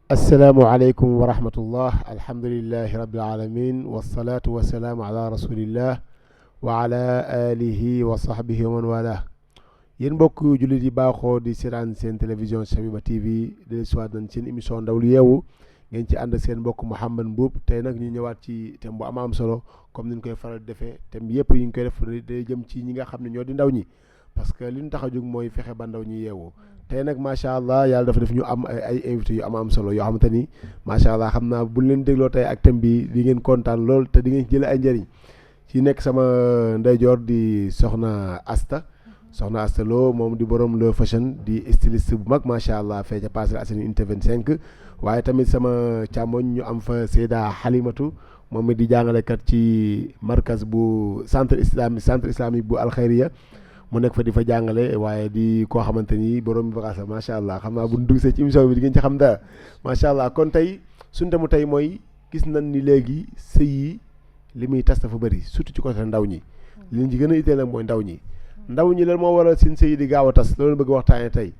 asalaamaaleykum wa rahmatullah alhamdulilahi rabbil alamin wasalaatu wasalaamu ala rasulillah wa ala alihi wa sahbihi wa man wala yéen mbokk jullit yi baaxoo di seetaan seen télévision Shabiba TV di suwaat nañ seen émission ndaw lu yeewu ngeen ci ànd ak seen mbokk Mouhamed Mboup tey nag ñu ñëwaat ci thème bu am solo comme ni ñu koy faral defee thème yëpp yi ñu koy def day jëm ci ñi nga xam ne ñoo di ndaw ñi parce que li ñu tax a jóg mooy fexe ba ndaw ñi yeewu tey nag macha allah yàlla dafa def ñu am ay invité yu am solo yoo xamante ni macha allah xam naa buñ leen dégloo tey ak thème bi di ngeen kontaan lool te di ngeen jëlee ay njëriñ ci nekk sama ndeyjoor di soxna Asta Lo moom di borom le fashion di styliste bu mag macha allah fee ca Parcelles Assainies unité 25 waaye tamit sama càmmoñ ñu am fa Seyda Halimatu moom it di jàngalekat ci markaz bu centre islamique bu alxayriya mu nekk fa di fa jàngale waaye di koo xamante ni borom bagage la macha allah xam naa bu ñu dugg see ci émission bi di ngeen ci xam dara macha allah kon tey suñu thème tey mooy gis nañ ni léegi sëy yi li muy tas dafa bëri surtout ci côté ndaw ñi li ñu ci gën a itteel nag mooy ndaw ñi lan moo waral seen sëy yi di gaaw a tas loolu bëgg waxtaanee tey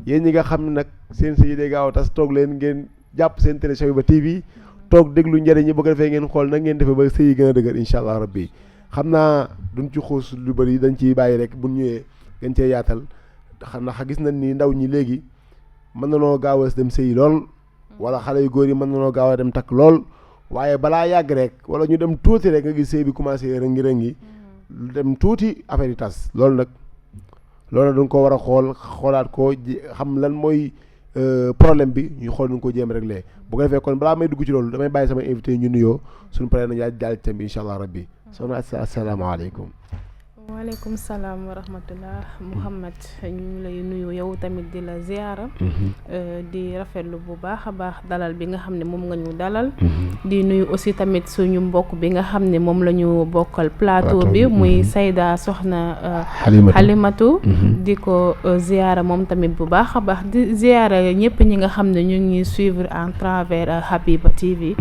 yéen ñi nga xam ne nag seen sëy yi di gaaw a tas toog leen ngeen jàpp seen télé Shabiba TV toog déglu njëriñ ñi bëgg defee ngeen xool nag ngeen defee ba sëy yi gën a dëgër incha allah rabbi xam naa duñ ci xuus lu bëri dañ ciy bàyyi rek bu ñëwee gën cee yaatal xam na gis nañ ni ndaw ñi léegi mën nanoo gaaw a dem sëy lool wala xale yu góor yi mën nanoo gaaw a dem takk lool waaye balaa yàgg rek wala ñu dem tuuti rek nga gis sëy bi commencé rëngi-rëngi dem tuuti affaire yi tas loolu nag dañ ko war a xoolaat ko xam lan mooy problème bi ñu xool nu ko jéem réglé bu ko defee kon balaa may dugg ci loolu damay bàyyi sama invité yi ñu nuyoo suñu paree nañu daal thème bi incha allah rabbi soxna asalaamaaleykum. waaleykum salaam wa rahmatullah Mouhamed ñu ngi lay nuyu yow tamit di la ziyaara di rafetlu bu baax a baax dalal bi nga xam ne moom nga ñu dalal di nuyu aussi tamit suñu mbokk bi nga xam ne moom la ñu bokkal plateau bi muy Seyda soxna Halimatu di ko ziyaara moom tamit bu baax a baax di ziyaara ñëpp ñi nga xam ne ñu ngi suivre en travers Habiba TV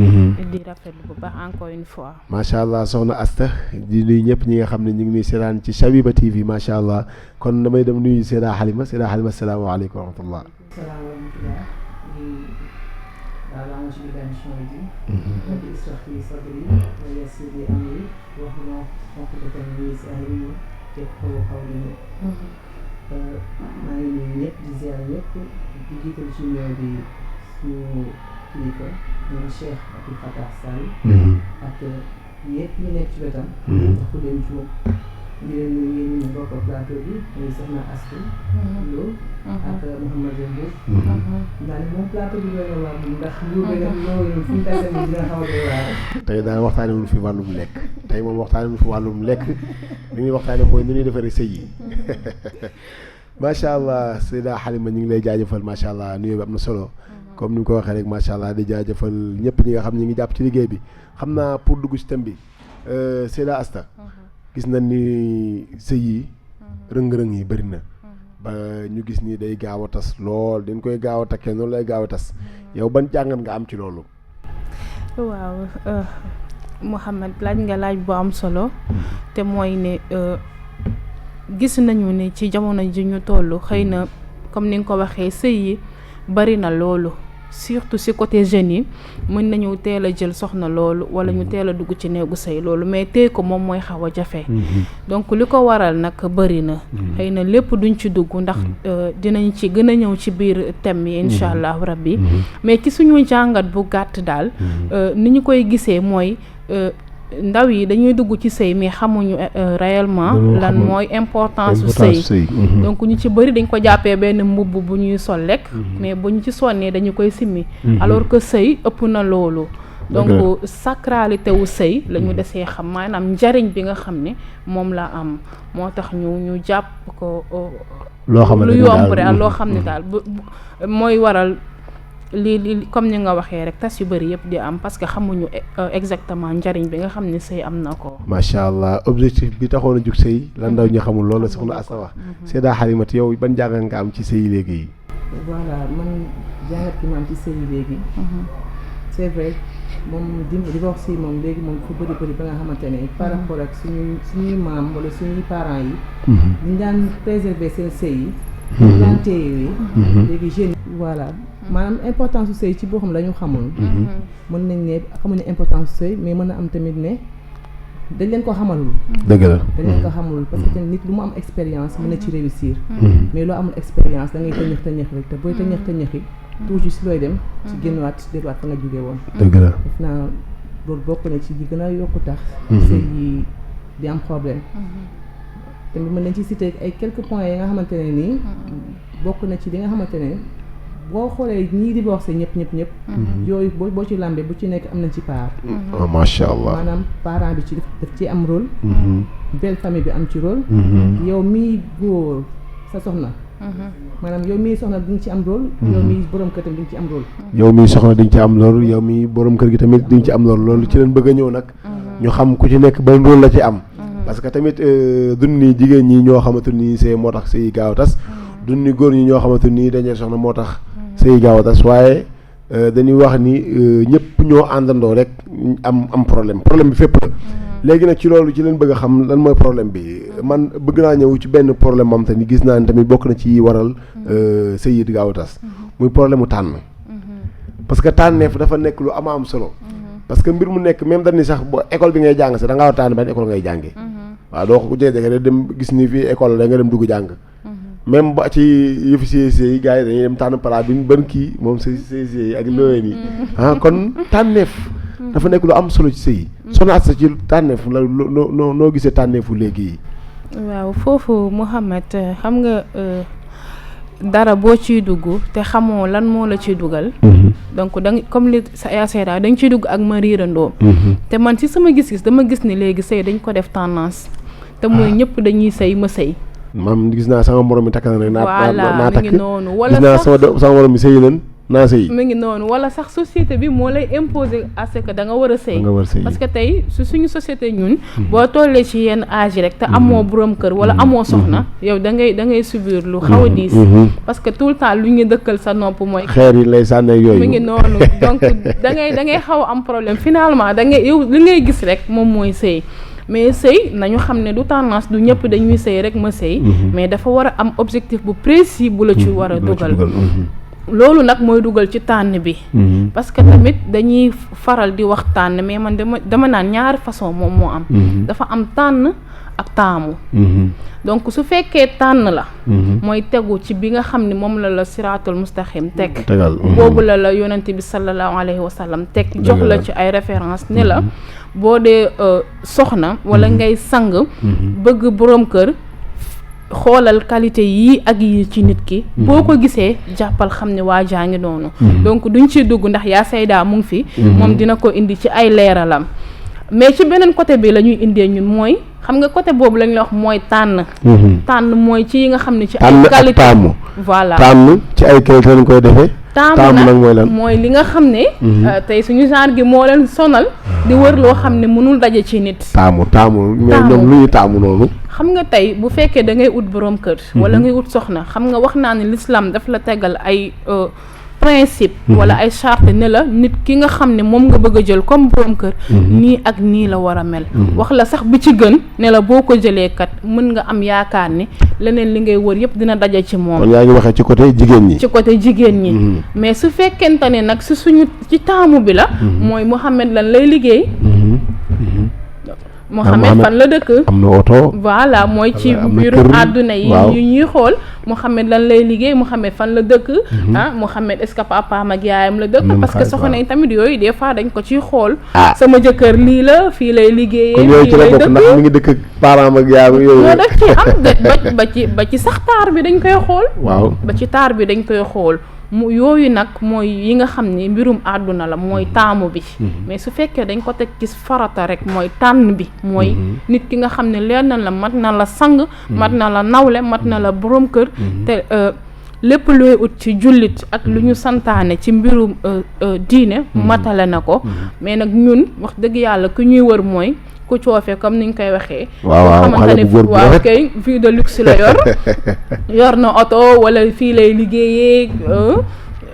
di rafetlu bu baax encore une fois macha allah soxna Asta di nuyu ñëpp ñi nga xam ne ñu ngi seetaan ci Shabiba TV macha allah kon damay dem nuyu Seyda Halima asalaamaaleykum wa rahmatullah. salaamaaleykum. maa ngi nuyu ñëpp di ziar ñëpp di jiital ci ñëw bi suñu kilifa ñoom Cheikh Abdou Fatah Sall. ak ñëpp ñu nekk ci wetam. ndax ku leen jóg. di leen nuyu yéen ñu bokk plateau bi muy soxna Asta Lo ak Mouhamed Mboup daal moom plateau bi doy na waar ndax Mboup bi nag loolu fi mu tase nii dina xaw a doy waar. tey daal waxtaane wuñu fi wàllum lekk tey moom waxtaane wuñu fi wàllum lekk li ñuy waxtaane mooy ni ñuy defaree sëy yi macha allah Seyda Halima ñu ngi lay jaajëfal macha allah nuyoo bi am na solo comme ni nga ko waxee rek macha allah di jaajëfal ñëpp ñi nga xam ñi ngi jàpp ci liggéey bi xam naa pour dugg ci thème bi Seyda Asta gis nañ ni sëy yi rëng-rëng yi bëri na ba ñu gis ni day gaaw a tas lool dañ koy gaaw a takkee noonu lay gaaw a tas yow ban jàngat nga am ci loolu. waaw Mouhamed laaj nga laaj bu am solo te mooy ne gis nañu ne ci jamono ji ñu toll xëy na comme ni nga ko waxee sëy yi bëri na loolu surtout ci côté jeunes yi mën nañu teel a jël soxna loolu wala ñu teel a dugg ci néegu sëy loolu mais tey ko moom mooy xaw a jafe donc li ko waral nag bëri na xëy na lépp duñ ci dugg ndax dinañ ci gën a ñëw ci biir thème yi incha allah rabbi mais ci suñu jàngat bu gàtt daal ni ñu koy gisee mooy ndaw yi dañuy dugg ci sëy mais xamuñu réellement lan mooy importance su sëy donc ñu ci bëri dañ ko jàppee benn mbubb bu ñuy sol lekk mais bu ñu ci sonnee dañu koy simmi alors que sëy ëpp na loolu donc sacralité wu sëy la ñu desee xam maanaam njariñ bi nga xam ne moom la am moo tax ñu jàpp ko loo xam ne lu yomb rek loo xam ne daal mooy waral lii comme ni nga waxee rek tas yu bëri yëpp di am parce que xamuñu exactement njariñ bi nga xam ne sëy am na ko. macha allah objectif bi taxoon a jug sëy la ndaw ñu xamul loolu la soxna Asta wax. Seyda Halimatu yow ban jàngat nga am ci sëy léegi yi. voilà man jàngat ki ma am ci sëy léegi. c'est vrai moom divorce yi moom léegi moom fu bëri ba nga xamante ne par rapport ak suñuy maam wala suñuy parents yi ñu daan préserver seen sëy yi ñu daan téye léegi jeunes yi voilà maanaam importance su sëy ci boo xam la ñu xamul mën nañ ne xamuñu importance su sëy mais mën na am tamit ne dañ leen ko xamalul dëgg la dañ leen ko xamalul parce que nit lu mu am expérience mën na ci réussir mais loo amul expérience da ngay tëñëx rek te booy tëñëxi toujours si looy dem ci génnaat delluwaat fa nga jógee woon dëgg la def naa loolu bokk na ci di gën a yokku tax sëy yi di am problème tamit mën nañ ci citer ay quelques points yi nga xamante ne nii bokk na ci li nga xamante ne boo xoolee ñii divorcé ñëpp yooyu boo ci làmbee bu ci nekk am nañ ci part macha allah maanaam parent bi ci daf ci am rôle belle famille bi am ci rôle yow mii góor sa soxna maanaam yow mii soxna di nga ci am rôle yow mii borom kër tamit di nga ci am rôle yow mii soxna di nga ci am loolu yow mii borom kër gi tamit di nga ci am loolu ci leen bëgg a ñëw nag ñu xam ku ci nekk ban rôle la ci am parce que tamit duñ ni jigéen ñi ñoo xamante ni sëy moo tax sëy gaaw a tas duñ ni góor ñi ñoo xamante ni dañuy soxna moo tax sëy gaaw a tas waaye dañuy wax ni ñëpp ñoo àndandoo rek am problème bi fépp la léegi nag ci loolu ci leen bëgg a xam lan mooy problème bi man bëgg naa ñëw ci benn problème moom tamit gis naa ni tamit bokk na ci waral sëy yi gaaw a tas muy problème mu tànn parce que tànneef dafa nekk lu am solo parce que mbir mu nekk même dañ ni sax bo école bi ngay jàng sax da ngaa war a tànn ban école ngay jàngee waaw doo ko jékki-jékki rek dem gis ni fii école da nga dem dugg jàng même ba ci yëfi CEC yi gars yi dañuy dem tànn pala bi ban kii moom CEC yi ak looyeen yi kon tànneef dafa nekk lu am solo ci sëy yi sonaat sa ci tànneef la noo gisee tànneefu léegi yi waaw foofu Mouhamed xam nga dara boo ciy dugg te xamoo lan moo la ciy dugal donc da comme li sa seeda dañ ciy dugg ak ma riirandoo te man ci sama gis-gis dama gis ni léegi sëy dañ ko def tendance te mooy ñëpp dañuy sëy ma sëy maam gis naa sama morom mi takk na rek naa takk mi ngi noonu wala gis naa sama morom mi sëy leen naa sëy mi ngi noonu wala sax société bi moo lay imposer à ce que da nga war a sëy parce que tey suñu société ñun boo tollee ci yenn âge rek te amoo borom kër wala amoo soxna yow da ngay subir lu xaw a diis parce que tout le temps lu ñu dëkkal sa nopp mooy xeer yi lay sànne yooyu mi ngi noonu donc da ngay xaw a am problème finalement da ngay yow li ngay gis rek moom mooy sëy mais sëy nañu xam ne du tendance du ñëpp dañuy sëy rek ma sëy mais dafa war a am objectif bu précis bu la ci war a dugal loolu nag mooy dugal ci tànn bi parce que tamit dañuy faral di wax tànn mais man dama naan ñaari façon moom moo am dafa am tànn ak taamu donc su fekkee tànn la mooy tegu ci bi nga xam ne moom la siraatul mustaqim teg boobu la yonent bi sallallahu alayhi wa sallam teg jox la ci ay référence ne la boo dee soxna wala ngay sang bëgg borom kër xoolal qualité yii ak yii ci nit ki boo ko gisee jàppal xam ne waa jaa ngi noonu donc duñ ci dugg ndax yaa sayda mu ngi fi moom dina ko indi ci ay leeralam mais ci beneen côté bi la ñuy indee ñun mooy xam nga côté boobu lañ la wax mooy tànn mooy ci yi nga xam ne ci ay qualité voilà tànn ci ay qualité lañ koy defee taamu nag mooy lan mooy li nga xam ne tey suñu genre gi moo leen sonal di wër loo xam ne mënul daje ci nit taamu mais ñoom lu ñuy taamu noonu xam nga tey bu fekkee da ngay ut borom kër wala ngay ut soxna xam nga wax naa ne l'islam daf la tegal ay principe wala ay charte ne la nit ki nga xam ne moom nga bëgg a jël comme borom kër nii ak nii la war a mel wax la sax bi ci gën ne la boo ko jëlee kat mën nga am yaakaar ni leneen li ngay wër yëpp dina daje ci moom kon yaa ngi waxee ci côté jigéen ñi mais su fekkente ne nag si suñu ci taamu bi la mooy Mouhamed lan lay liggéey Mouhamed fan la dëkk am na oto voilà mooy ci mbirum àdduna yi yu ñuy xool Mouhamed lan lay liggéey Mouhamed fan la dëkk Mouhamed est-ce que papaam ak yaayam la dëkk parce que soxna yi tamit yooyu des fois dañ ko ciy xool sama jëkkër lii la fii lay liggéeyee fii lay dëkk ndax mi ngi dëkk ak papaam ak yaayam yooyu ñoo def ci am ba ci sax taar bi dañ koy xool ba ci taar bi dañ koy xool mu yooyu nag mooy yi nga xam ne mbirum àdduna la mooy taamu bi mais su fekkee dañ ko teg ci farata rek mooy tànn bi mooy nit ki nga xam ne leer na la mat na la sang mat na la nawle mat na la borom kër te lépp looy ut ci jullit ak lu ñu santaane ci mbirum diine matale na ko mais nag ñun wax dëgg yàlla ku ñuy wër mooy ku coofee comme ni ñu koy waxee xamante ne waaw kay vie de luxe la yor na oto wala fii lay liggéeyee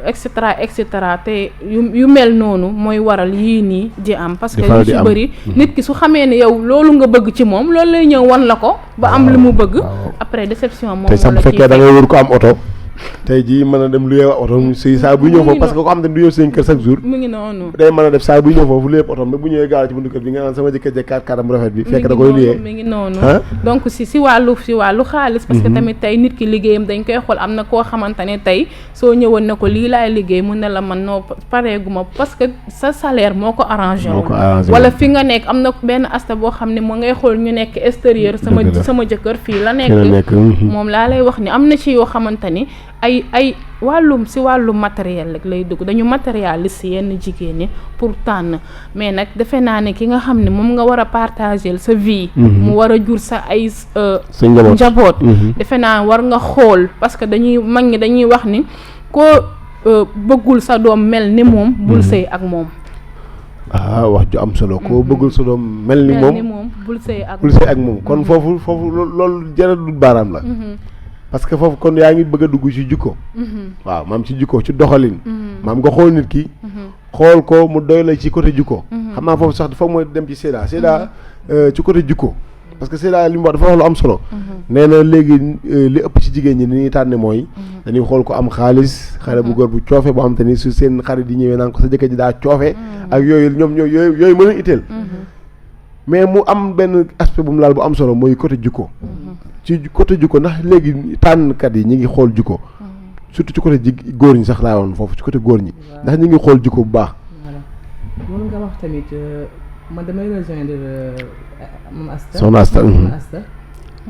et cetera te yu mel noonu mooy waral yii nii di am parce que yu ci bëri nit ki su xamee ne yow loolu nga bëgg ci moom loolu lay ñëw wan la ko ba am li mu bëgg après déception moom tey sax bu fekkee da ngay wër ko am oto tey jii mën a dem luyee oto si saa buy ñëw foofu parce que ko xam ne du ñëw seen kër chaque jour mu ngi noonu day mën a def saa buy ñëw foofu luyee oto mais bu ñëwee gaaw ci buntu kër bi nga naan sama jëkkër jëkkaat karam rafet bi fekk da koy luyee mi ngi noonu donc si wàllu xaalis parce que tamit tey nit ki liggéeyam dañ koy xool am na koo xamante ne tey soo ñëwoon ne ko lii laay liggéey mun na la man noo pareeguma parce que sa salaire moo ko arrangé wala fi nga nekk am na benn asta boo xam ne moo ngay xool ñu nekk extérieur sama jëkkër fii la nekk moom laa lay wax ni am na ci yoo xamante ni ay wàllum matériel rek lay dugg dañu matérialiste yenn jigéen ñi pour tànn mais nag defe naa ne ki nga xam ne moom nga war a partager sa vie mu war a jur sa ay sa njaboot defe naa war nga xool parce que mag ñi dañuy wax ni koo bëggul sa doom mel ni moom bul sëy ak moom wax ju am solo koo bëggul sa doom mel ni moom bul sëy ak moom kon foofu loolu jaradul baaraam la parce que foofu kon yaa ngi bëgg a dugg ci jikko waaw maam ci jikko ci doxalin maam nga xool nit ki xool ko mu doy la ci côté jikko xam naa foofu sax foog mooy dem ci Seyda ci côté jikko parce que Seyda li mu wax dafa wax lu am solo nee na léegi li ëpp ci jigéen ñi ni ñuy tànne mooy dañuy xool ko am xaalis xale bu góor bu coofe boo xam te ni su seen xarit yi ñëwee naan ko sa jëkkër ji daa coofe ak yooyu ñoom yooyu mën a itteel mais mu am benn aspect bu mu laal bu am solo mooy côté jikko ci côté jikko ndax léegi tànnkat yi ñi ngi xool jikko surtout ci côté góor ñi sax laa woon foofu ci côté góor ñi ndax ñi ngi xool jikko bu baax loolu nga wax tamit man damay rejoindre Mame Asta Soxna Asta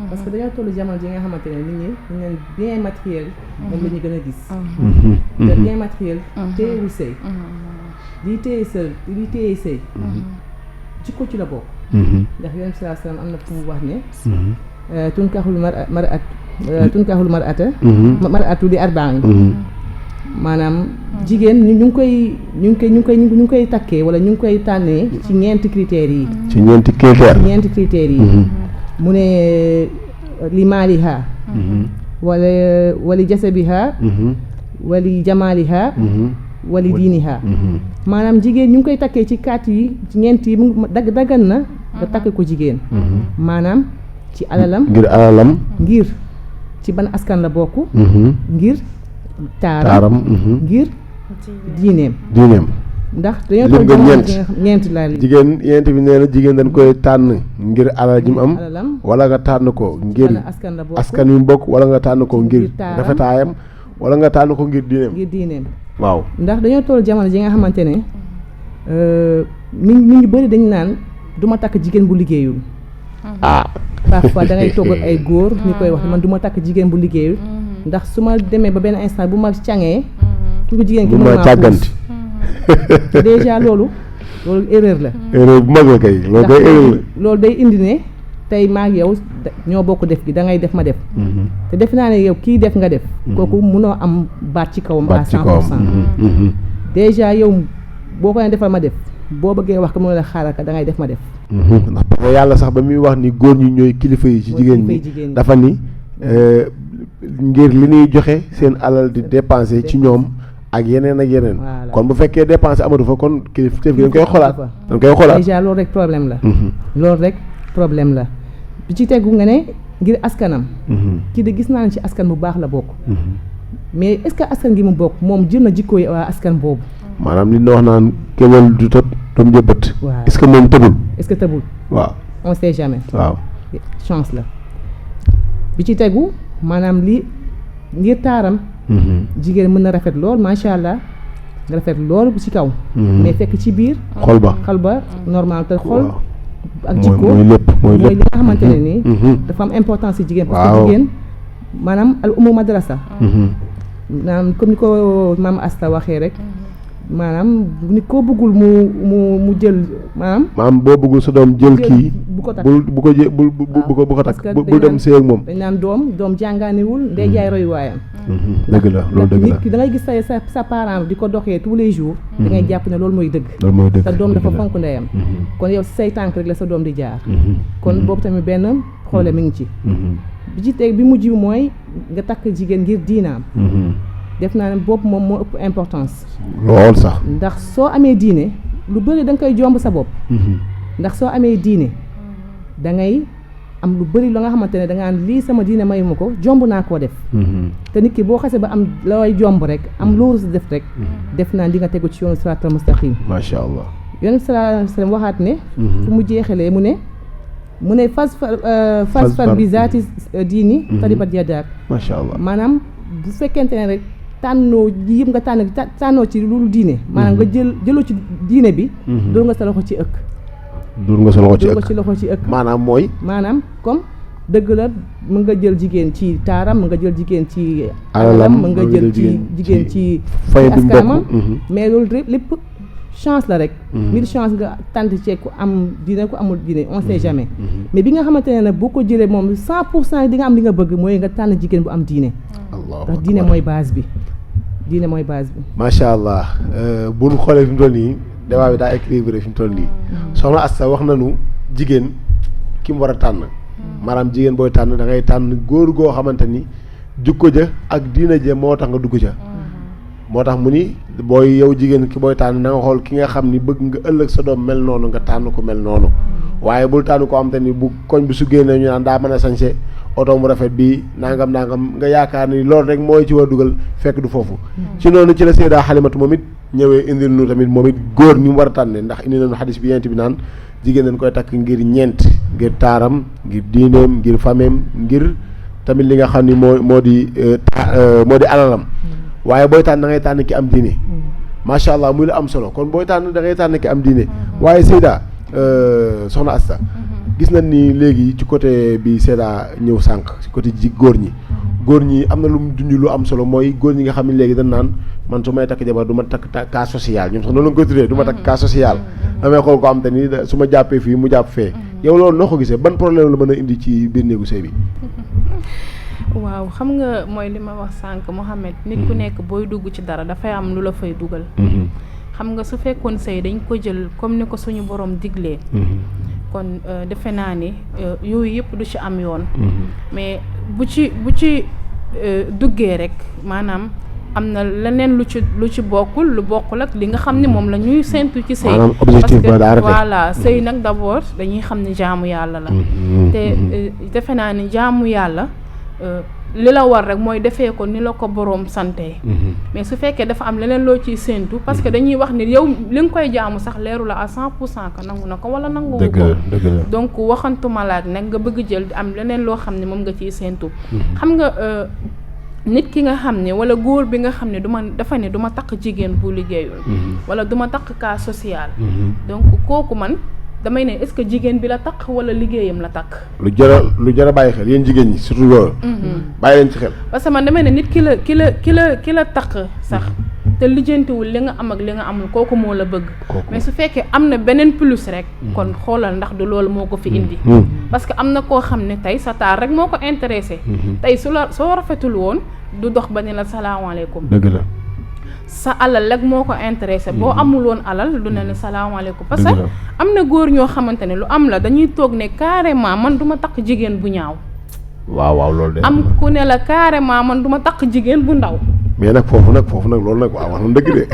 parce que dañoo tollu jamono ji nga xamante ne nit ñi ñu leen bien matériel moom la ñu gën a gis te bien matériel téyewu sëy li téye sëy jikko ci la bokk ndax Yonent bi sallallahu alayhi wa sallam am na fu mu wax ne tunkahul mar'atu li arba'in maanaam jigéen ñu ngi koy takkee wala ñu ngi koy tànnee ci ñeenti critères yi ci ñeenti critères yi mu ne li maaliha wali jasabiha wali jamaaliha wali diiniha maanaam jigéen ñu ngi koy takkee ci kaat yi ci ñeent yi daggan na nga takk ko jigéen maanaam ci alalam ngir ci ban askan la bokk ngir taaram ngir diineem ndax dañoo toog ñeent la jigéen ñeent bi nee na jigéen dañ koy tànn ngir alal ji mu am wala nga tànn ko ngir askan wi mu bokk wala nga tànn ko ngir rafetaayam wala nga tànn ko ngir diineem waaw ndax dañoo toll jamono ji nga xamante ne nit ñu bëri dañu naan du ma takk jigéen bu liggéeyul parfois da ngay togg ak ay góor ñu koy wax man du ma takk jigéen bu liggéeyul ndax su ma demee ba benn instant bu ma cangee ku jigéen ki ma càgganti déjà loolu erreur la bu mag la kay loolu day erreur la loolu day indi ne tey maag yow ñoo bokk def gi da ngay def ma def te def naa ne yow kii def nga def kooku mënoo am baat ci kawam à 100% déjà yow boo ko ne defal ma def boo bëggee wax ko mënu la xaaral ka da ngay def ma def ndax yàlla sax ba muy wax ni góor ñi ñooy kilifa yi ci jigéen ñi dafa ni ngir li ñuy joxe seen alal di dépenser ci ñoom ak yeneen kon bu fekkee dépenser amatu fa kon kilifteef gi dañ koy xoolaat déjà loolu rek problème la loolu rek problème la bi ci tegu nga ne ngir askanam kii de gis naa ne ci askan bu baax la bokk mais est-ce que askan gi mu bokk moom jël na jikko yi waa askan boobu maanaam li ñu wax naan kéwél du tëb doom jëbbat waaw est-ce que moom tëbul waaw on sait jamais waaw chance la bi ci tegu maanaam li ngir taaram jigéen mën na rafet lool macha allah nga rafet lool ci kaw mais fekk ci biir xol ba normal te xol ak jikko mooy li nga xamante ne nii dafa am importance ci jigéen parce que jigéen maanaam al umu madrasa maanaam comme ni ko Mame Asta waxee rek maanaam nit koo bëggul mu jël maanaam boo bëggul sa doom jël kii bu ko takk bu ko takk bul dem sëy ak moom dañ naan doom jàngaaniwul ndey jaay royuwaayam dëgg la loolu dëgg la nit ki da ngay gis sa parent di ko doxee tous les jours da ngay jàpp ne loolu mooy dëgg sa doom dafa fonk ndeyam kon yow si say tànk rek la sa doom di jaar kon boobu tamit benn problème mi ngi ci bi ci teg bi mujj mooy nga takk jigéen ngir diinaam def naa ne boobu moom moo ëpp importance. lool sax. ndax soo amee diine lu bëri da nga koy jomb sa bopp. ndax soo amee diine da ngay am lu bëri la nga xamante ne da nga naan lii sama diine mayu ma ko jomb naa koo def. te nit ki boo xasee ba am looy jomb rek am loolu si def rek. def naa di nga tegu ci yoonu siraatal mustaqim. macha allah. yonent bi sallallahu alayhi wa sallam waxaat ne. fu mu jeexalee mu ne fas bi zaati diini. taribat yadaak. macha allah maanaam bu fekkente ne rek tànnoo yëpp nga tànnoo ci loolu diine. maanaam nga jëloo ci diine bi. dóor nga sa loxo ci ëkk. dóor nga sa loxo ci ëkk. maanaam mooy. maanaam comme dëgg la mën nga jël jigéen ci taaram mën nga jël jigéen ci alalam mën nga jël ci jigéen ci askanam mais loolu lépp chance la rek. 1000 chance nga tànt ci ku am diine ku amul diine on sait jamais. mais bi nga xamante ne nag boo ko jëlee moom 100% di nga am li nga bëgg mooy nga tànn jigéen bu am diine. ndax diine mooy base bi. macha allah bu ñu xoolee fi mu toll nii débat bi daa équilibré fi mu toll nii. soxna Asta wax nañu jigéen ki mu war a tànn. maanaam jigéen booy tànn da ngay tànn góor goo xamante ni jukko ja ak diine ja moo tax nga dugg ca. moo tax mu ni booy yow jigéen ki booy tànn na nga xool ki nga xam ni bëgg nga ëllëg sa doom mel noonu nga tànn ko mel noonu. waaye bul tànn ko am te ni bu koñ bi su génnee ñu naan daa mën a sañse oto mu rafet bi nangam nga yaakaar ni loolu rek mooy ci war dugal fekk du foofu. ci noonu ci la Seyda Halimatu moom it ñëwee indil nu tamit moom it góor ni mu war a tànne ndax indi nañu xadis bi yent bi naan jigéen dañ koy takk ngir ñeent ngir taaram ngir diineem ngir fameem ngir tamit li nga xam ni moo di alalam. waaye booy tànn da ngay tànn ki am diine. macha allah muy la am solo kon booy tànn da ngay tànn ki am diine. waaye Seyda soxna Asta gis nañ ni léegi ci côté bi Seyda ñëw sànq ci côté góor ñi am na lu mu junj lu am solo mooy góor ñi nga xam ne léegi dañ naan man su may takk jabar du ma takk cas social ñoom sax noonu la nga koy tuddee du ma takk cas social. damay xool ko am te ni su ma jàppee fii mu jàpp fee. yow loolu noo ko gisee ban problème la mën a indi ci biir néegu sëy bi. waaw xam nga mooy li ma wax sànq Mouhamed nit ku nekk booy dugg ci dara dafay am lu la fay dugal. xam nga su fekkoon sëy dañ ko jël comme ni ko suñu borom diglee. kon defe naa ni yooyu yëpp du ci am yoon. mais bu ci duggee rek maanaam am na leneen lu ci bokkul lu bokkul ak li nga xam ni moom la ñuy séntu ci sëy. maanaam objectif ba daa rafet. voilà sëy nag d'abord dañuy xam ni jaamu yàlla la. te defe naa ni jaamu yàlla. li la war rek mooy defee ko ni la ko boroom sante mais su fekkee dafa am leneen loo ciy séentu parce que dañuy wax ni yow li nga koy jaamu sax leeru la à 100% que nangu na ko wala nanguwu ko donc waxantuma laak nag nga bëgg jël di am leneen loo xam ne moom nga ciy séentu xam nga nit ki nga xam ne wala góor bi nga xam ne dafa ne du ma takk jigéen bu liggéeyul wala du ma takk cas social donc kooku man damay ne est-ce que jigéen bi la takk wala liggéeyam la takk. lu jar a bàyyi xel yéen jigéen ñi surtout loolu. bàyyi leen ci xel. parce que man damay ne nit ki la takk sax te lijjantiwul li nga am ak li nga amul kooku moo la bëgg. mais su fekkee am na beneen plus rek. kon xoolal ndax du loolu moo ko fi indi. parce que am na koo xam ne tey sa taar rek moo ko intéressé. tey soo rafetul woon du dox ba ne la salaamaaleykum. dëgg la. sa alal rek moo ko intéressé boo amul woon alal du ne la salaamaaleykum parce que am na góor ñoo xamante ne lu am la dañuy toog ne carrément man du ma takk jigéen bu ñaaw. waaw loolu de. am ku ne la carrément man du ma takk jigéen bu ndaw. mais nag foofu nag loolu nag waaw wax na dëgg de.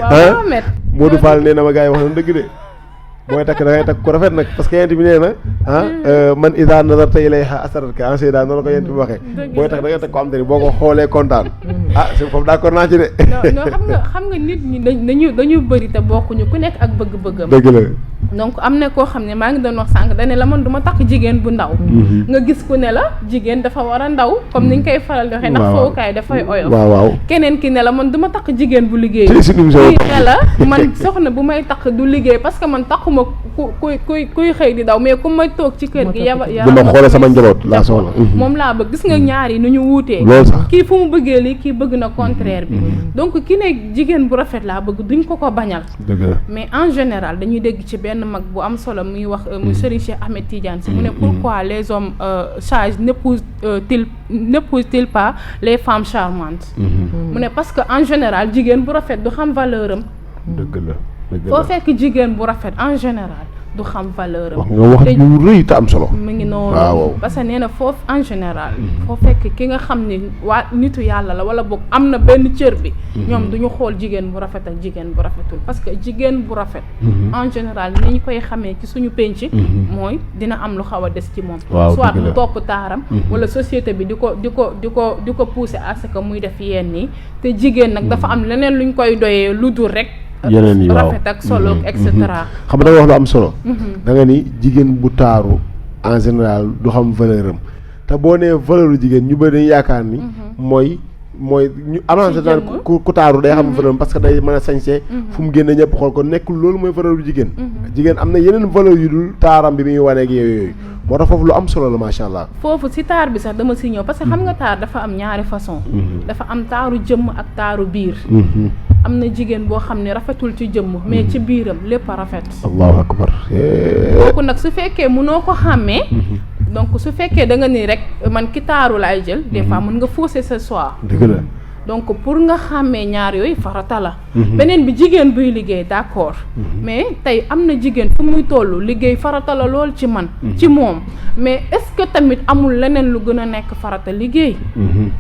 waaw Ahmed. Modou Fall nee na ma gars yi wax na dëgg de. booy takk da ngay takk ko rafet nag parce que yent bi nee na man ida nazarta ilayha asaratka Seyda noonu ko yent bi waxee booy takk da ngay takk ko am te ni boo ko xoolee kontaan foofu d'accord naa ci de non xam nga nit ñi dañu bëri te bokkuñu ku nekk ak bëgg-bëggam dëgg la donc am na koo xam ne maa ngi doon wax sànq dane la man du ma takk jigéen bu ndaw nga gis ku ne la jigéen dafa war a ndaw comme ni ñu koy faral di waxee ndax fowukaay dafay oyof waaw keneen ki ne la man du ma takk jigéen bu liggéey kii ne la man soxna bu may takk du liggéey parce que man takkuma kuy xëy di daw mais ku may toog ci kër gi dama xoole sama njaboot laa soxla moom laa bëgg gis nga ñaar yi nu ñu wuutee loolu sax kii fu mu bëggee lii kii bëgg na contraire bi donc ki ne jigéen bu rafet laa bëgg duñ ko bañal mais en général dañuy dégg ci benn mag bu am solo muy wax muy Serigne Cheikh Ahmed Tidiane Sy mu ne pourquoi les hommes sages n'épousent-ils pas les femmes charmantes mu ne parce que en général jigéen bu rafet du xam valeur am dëgg la foo fekk jigéen bu rafet en général du xam valeur am wax nga wax ju rëy te am solo mu ngi noonu. waaw parce que nee na foofu en général. foo fekk ki nga xam ni waa nitu yàlla la wala boog am na benn cër bi. ñoom duñu xool jigéen bu rafet ak jigéen bu rafetul parce que jigéen bu rafet. en général ni ñu koy xamee ci suñu penc. mooy dina am lu xaw a des ci moom. soit mu topp taaram. wala société bi di ko pousser à ce que muy def yenn yi te jigéen nag dafa am leneen luñ koy doyee lu dul rek. yeneen yi waaw rafet ak solo et cetera. xam nga da nga wax lu am solo. da nga ni jigéen bu taaru en général du xam valeur am te boo nee valeur jigéen ñu bëri dañuy yaakaar ni. mooy ñu avancé naan ku taaru day xam valeur parce que day mën a sañse fu mu génne ñëpp xool ko nekkul loolu mooy valeur jigéen. jigéen am na yeneen valeur yu dul taaram bi muy wane ak yooyu. moo tax foofu lu am solo la macha allah. foofu si taar bi sax dama si ñëw parce que xam nga taar dafa am ñaari façon. dafa am taaru jëmm ak taaru biir. am na jigéen boo xam ne rafetul ci jëmm mais ci biiram lépp a rafet. allahu akbar. kooku nag su fekkee mënoo ko xàmmee. donc su fekkee da nga ni rek man ki taaru laay jël. des fois mën nga fausser ce choix. dëgg la. donc pour nga xàmmee ñaar yooyu farata la. beneen bi jigéen buy liggéey d'accord. mais tey am na jigéen fu muy toll liggéey farata la lool ci man. ci moom mais est-ce que tamit amul leneen lu gën a nekk farata liggéey.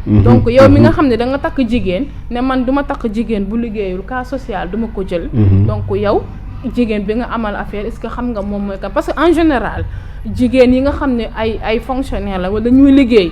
donc yow mi nga xam ne da nga takk jigéen ne man duma takk jigéen bu liggéeyul cas social duma ko jël. donc yow jigéen bi nga amal affaire est-ce que xam nga moom mooy kan parce que en général. jigéen yi nga xam ne ay fonctionnaire la wala ñuy liggéey.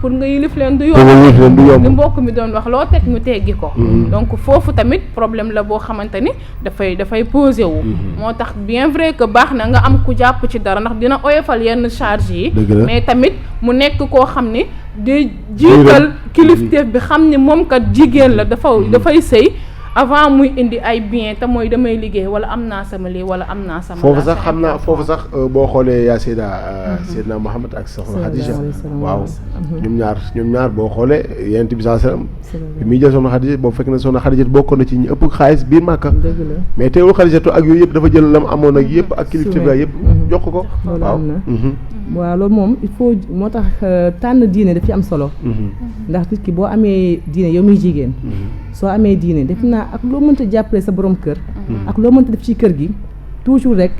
pour nga yilif leen du yomb. li mbokk mi doon wax loo teg ñu teggi ko. donc foofu tamit problème la boo xamante ni dafay posé wu. moo tax bien vrai que baax na nga am ku jàpp ci dara ndax dina oyofal yenn charge yi. mais tamit mu nekk koo xam ni di jiital kilifteef bi xam ni moom kat jigéen la dafay sëy. avant muy indi ay bien te mooy damay liggéey wala am naa sama lii wala am naa sama. foofu sax xam naa foofu sax boo xoolee yaa Seydina Muhammad ak soxna Khadija waaw ñoom ñaar boo xoolee Yonent bi sallallahu alayhi wasallam bi muy jël soxna Khadija boobu fekk na soxna Khadija bokkoon na ci ñu ëpp xaalis biir Màkka. mais teewul Khadijatu ak yooyu yëpp dafa jël lam amoon ak yëpp ak kilifteef ga yëpp jox ko. waaw loolu moom il faut moo tax tànn diine daf ci am solo. ndax nit ki boo amee diine yow muy jigéen. soo amee diine def naa ak loo mënta jàppale sa borom kër. ak loo mënta def ci kër gi toujours rek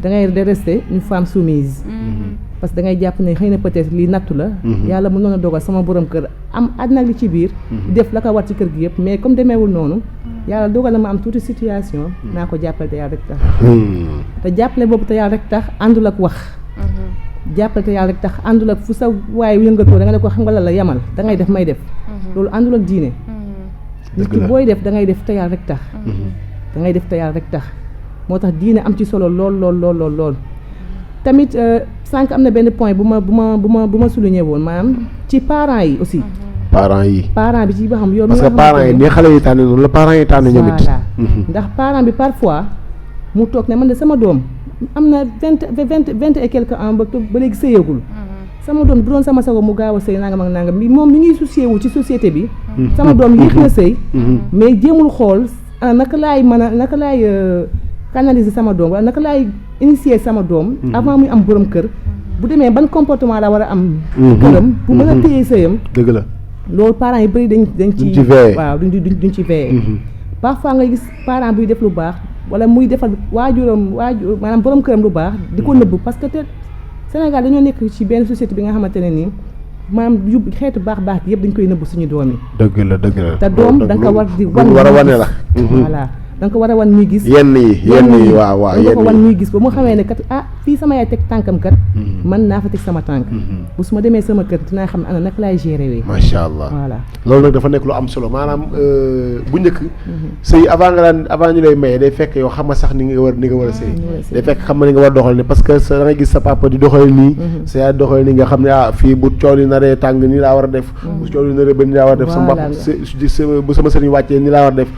da ngay rester une femme soumise. parce que da ngay jàpp ne xëy na peut-être lii nattu la. yàlla mën noon a dogal sama borom kër am àddina li ci biir. def la ko war ci kër gi yëpp mais comme demeewul noonu. yàlla dogal na ma am tuuti situation. naa ko jàppale te yàlla rek tax. te jàppale boobu te yàlla rek tax àndul ak wax. jàppale te yàlla rek tax àndul ak fu sa waaye yëngatoo da nga ne ko xam nga la yamal da ngay def may def. loolu àndul ak diine. nit ki booy def da ngay def te yàlla rek tax. da ngay def te yàlla rek tax moo tax diine am ci solo lool. tamit sànq am na benn point bu ma souligné woon maanaam ci parents yi aussi. parents bi ci ba xam yow. parce que parents yi ni xale yi tànn noonu la parents yi tànn ñoom it. ndax parent bi parfois mu toog ne man de sama doom am na vingt et quelques ans ba léegi sëyagul. sama doom bu doon sama sago mu gaaw a sëy nangam ak nangam bi moom mi ngi soucié wu ci société bi. sama doom yéex na sëy. mais jéemul xool naka laay canaliser sama doom wala naka laay initier sama doom. avant muy am borom kër. bu demee ban comportement la war a am. këram bu mën a téye sëyam. dëgg la loolu parents yi bëri dañ ci waaw duñ ci veillé. parfois nga gis parent buy def lu baax wala muy defal waajur maanaam borom këram lu baax di ko nëbb parce que Sénégal dañoo nekk ci benn société bi nga xamante ne nii maanaam yu xeetu baax yëpp dañ koy nëbb suñu doom yi. dëgg la te doom da nga ko war di wan. war a wane la. voilà da nga ko war a wan ñuy gis. yenn yi waaw da nga ko wan ñuy gis ba mu xamee ne kat fii sama yaay teg tànkam kat. man naa fa teg sama tànk. bu su ma demee sama kër dinaa xam ne ana naka laay gérer wee. macha allah voilà loolu nag dafa nekk lu am solo maanaam bu njëkk. sëy avant ñu lay maye day fekk yow xam nga sax ni nga war a sëy. day fekk xam nga ni nga war a doxal ni parce que da ngay gis sa papa di doxal nii. sa yaay doxal nii nga xam ne fii bu coow li naree tàng nii laa war a def. bu coow li naree ba nii laa war a def. sama papa bu sama sëriñ wàccee nii laa war a def.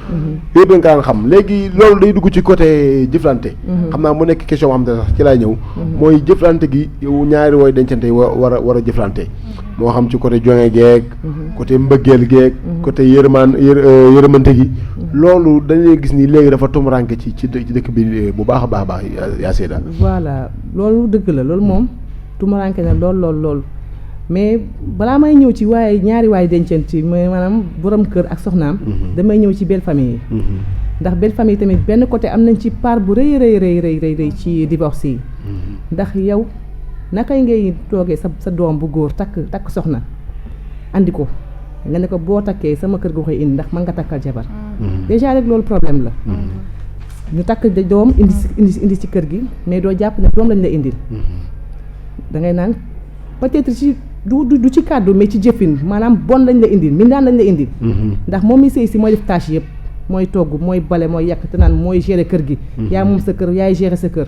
yëpp da nga daan xam léegi loolu day dugg ci côté jëflante. xam naa mu nekk question boo xam ne sax ci laay ñëw. mooy jëflante gi yow ñaari wooy dencante yi war a jëflante. moo xam ci côté jonge geeg. côté mbëggeel geeg. côté yërëmante gi. loolu dañuy gis ni léegi dafa tumuraanke ci dëkk bi bu baax a baax yaa Seyda. voilà loolu dëgg la loolu moom tumuraanke na lool mais balaa may ñëw ci ñaari waay dencante mooy maanaam borom kër ak soxnaam. damay ñëw ci belle famille yi. ndax belle famille tamit benn côté am nañ ci part bu rëy ci divorce yi. ndax yow nakay ngay toogee sa doom bu góor takk soxna andi ko nga ne ko boo takkee sama kër ga koy indi ndax mën nga takkal jabar déjà rek loolu problème la ñu takk doom indi ci kër gi mais doo jàpp ne doom lañ la indil da ngay naan peut-être ci du ci kàddu mais ci jëfin maanaam bon lañ la indil mindaan lañ la indil ndax moom mi sëy si mooy def tâche yëpp mooy togg mooy bale mooy yàq te naan mooy gérer kër gi yaa moom sa kër yaay gérer sa kër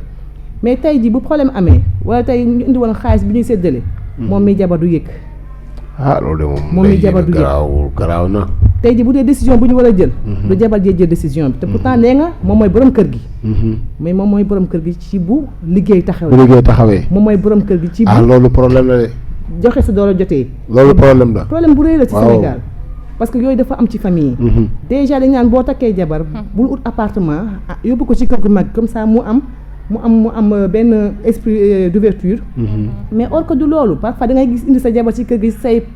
mais tey ji bu problème amee wala tey ñu indi woon xaalis bi ñuy séddale moom mi jabar du yëg loolu de moom mi jabar du yëg garaaw na tey ji bu dee décision bu ñu war a jël du jabar jee jël décision bi te pourtant nee nga moom mooy borom kër gi mais moom mooy borom kër gi ci bu liggéey taxawee moom mooy borom kër gi ci bu loolu problème la de joxe sa doole jotee loolu problème la problème bu rëy la ci Sénégal parce que yooyu dafa am ci famille yi déjà dañ naan boo takkee jabar bul ut appartement yóbbu ko ci kër gu mag comme ça mu am benn esprit d'ouverture mais or que du loolu parfois da ngay gis indi sa jabar ci kër gi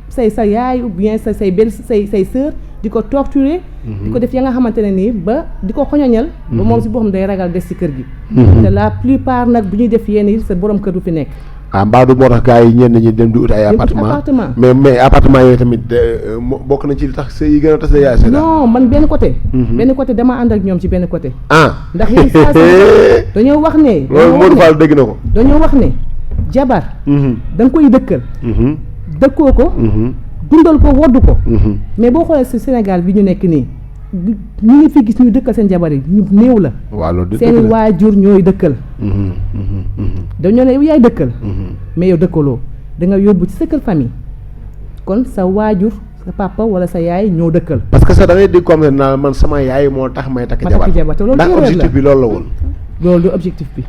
sa yaay ou bien say belle say sœur di ko torturer di ko def ya nga xamante ne nii ba di ko xoñoñal ba moom si boppam day ragal des ci kër gi te la plupart nag bu ñuy def yenn yi sa borom kër du fi nekk mbaadu moo tax gars yi ñenn ñi dem di ut ay appartement mais appartement yooyu tamit bokk na ci li tax yi gën a tas yaay non man benn côté dama ànd ak ñoom ci benn côté ndax yéen saa dañoo wax ne loolu Modou Fall dégg na ko dañoo wax ne jabar da nga koy dëkkal dëkkoo ko dundal ko woddu ko mais boo xoolee si Sénégal bi ñu nekk nii ñu ngi fi gis ñuy dëkkal seen jabar yi ñu néew la seen waajur ñooy dëkkal dañoo ne yow yaay dëkkal mais yow dëkkaloo da nga yóbbu ci sa kër famille kon sa waajur sa papa wala sa yaay ñoo dëkkal parce que sax da ngay dégg comme naa man sama yaay moo tax may takk jabar te loolu ndax objectif bi loolu la woon loolu du objectif bi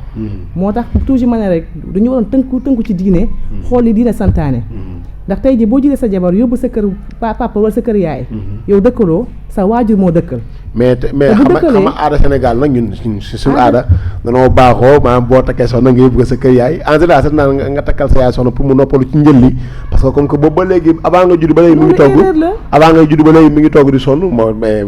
moo tax toujours ma ne rek dañu waroon tënku ci diine xool li diine santaane ndax tey ji boo jëlee sa jabar yóbbu sa kër papa wala sa kër yaay yow dëkkaloo sa waajur moo dëkkal mais xam nga aada Sénégal nag ñun suñu aada danoo baaxoo maanaam boo takkee soxna nga yóbbu ko sa kër yaay en général sax naan nga takkal sa yaay soxna pour mu noppalu ci njël li parce que comme que boobu ba léegi avant nga judd ba léegi mi ngi togg avant nga judd ba léegi mi ngi togg di sonn moo mais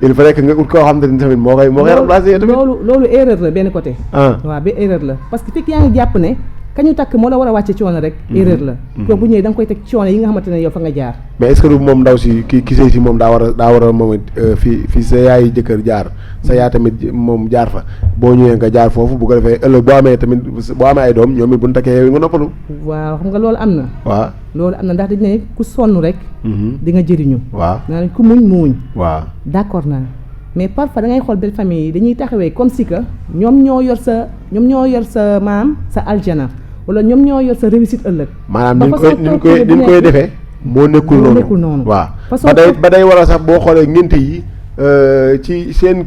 il faut que nga ut koo xam ne tamit moo koy remplacer tamit loolu erreur la benn côté waaw ba erreur la parce que fekk yaa ngi jàpp ne kañu takk moo la war a wàcce coono rek erreur la ko bu ñëwee da nga koy teg coono yi nga xamante ne yow fa nga jaar mais est-ce que moom ndaw si ki sëy si moom daa war a moom fii sa yaay jëkkër jaar sa yaay tamit moom jaar fa boo ñëwee nga jaar foofu bu ko defee ëllëg boo amee ay doom ñoom it bu ñu takkee yow nga noppalu waaw xam nga loolu am na waaw loolu am na ndax dañ ne ku sonn rek di nga jëriñu waaw naa ku muñ waaw d'accord naa mais parfois da ngay xool belle famille yi dañuy taxawee comme si que ñoom ñoo yor sa maam sa aljana wala ñoom ñoo yor sa réussite ëllëg maanaam ni ñu koy defee moo nekkul noonu waaw ba day wala sax boo xoolee ngénte yi ci seen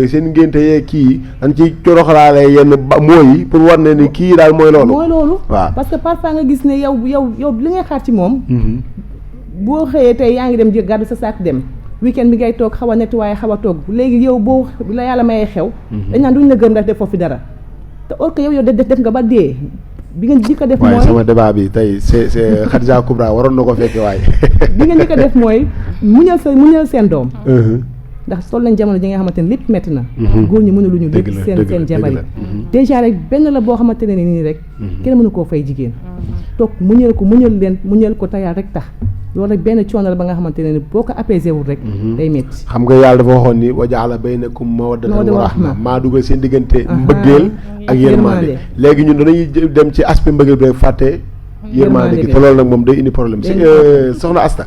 seen ngénte yee kii dañ ci coroxalaale yenn mooy pour war ne ni kii daal mooy loolu waaw parce que parfois nga gis ne yow li ngay xaar ci moom boo xëyee tey yaa ngi dem jël gàddu sa saak dem weekend bi ngay toog xaw a nettoyé xaw a toog léegi yow boo la yàlla mayee xew dañ naan duñ la gëm def foofu dara te or que yow def nga ba dee bi nga njëkk a def mooy sama débat bi tey c'est Khadija Kubra waroon na ko fekke waaye bi nga njëkk a def mooy muñal seen doom ndax sol nañ jamono ji nga xamante ne lépp métti na góor ñi mënuluñu lépp seen jabar yi déjà rek benn la boo xamante ne nii rek kenn mënu koo fay jigéen toog muñal ko tayaal rek tax loolu rek benn coono la ba nga xamante ne boo ko apaisé wul rek day métti xam nga yàlla dafa waxoon ni wa jaala baynakum mawaddatan wa rahma maa dugal seen diggante mbëggeel ak yërmande léegi ñun dañuy dem ci aspect mbëggeel bi rek fàtte yërmande gi te loolu nag moom day indi problème si soxna Asta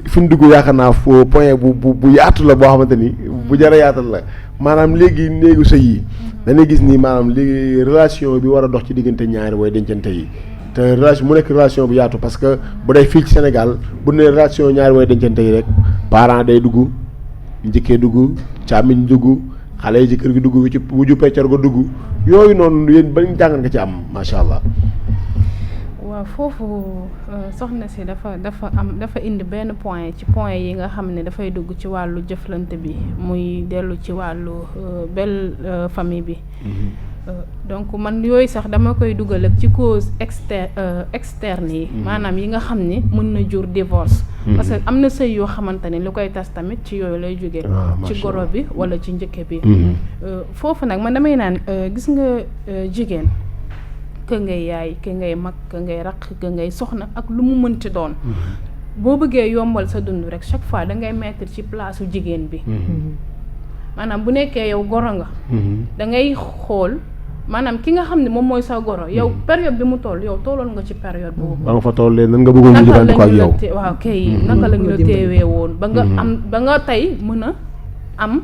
fi ñu dugg yaakaar naa point bu yaatu la boo xamante ni bu jar a yaatal la maanaam léegi néegu sëy yi dañuy gis ni maanaam léegi relation bi war a dox ci diggante ñaari way dencante yi te relation mu nekk relation bu yaatu parce que bu dee fii ci Sénégal bu ne relation ñaari way dencante yi rek parent day dugg njëkkee dugg càmmiñ dugg xale yi ci kër gi dugg ci wujju peccar ga dugg yooyu noonu yéen bañ jàngat nga ci am macha allah. waaw foofu soxna si dafa indi benn point ci point yi nga xam ne dafay dugg ci wàllu jëflante bi muy dellu ci wàllu belle famille bi. Donc man yooyu sax dama koy dugal ak ci cause externe yi maanaam yi nga xam ne mën na jur divorce parce que am na sëy yoo xamante ne lu koy tas tamit ci yooyu lay jóge ci goro bi wala ci njëkke bi foofu nag man damay naan gis nga jigéen que ngay yaay que ngay mag que ngay raq que ngay soxna ak lu mu mënti doon boo bëggee yombal sa dund rek chaque fois da ngay mettre ci place su jigéen bi maanaam bu nekkee yow goro nga da ngay xool maanaam ki nga xam ne moom mooy sa goro yow période bi mu toll yow tolloon nga ci période boobu ba nga fa tollee nan nga bëggoon ñu jëfandikoo ko ak yow waaw kay naka la ñu la teewee woon ba nga am ba nga tey mën a am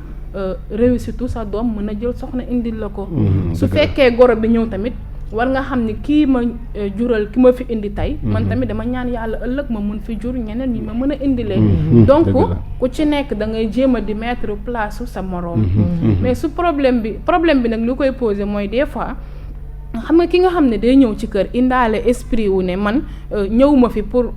réussite sa doom mën a jël soxna indil la ko su fekkee goro bi ñëw tamit war nga xam ni kii ma jural ki ma fi indi tey man tamit dama ñaan yàlla ëllëg ma mën fi jur ñeneen ñi ma mën a indilee donc ku ci nekk da ngay jéem a di mettre place sa moroom mais su problème bi nag lu koy poser mooy des fois xam nga ki nga xam ne day ñëw ci kër indaale esprit wu ne man ñëwuma fi pour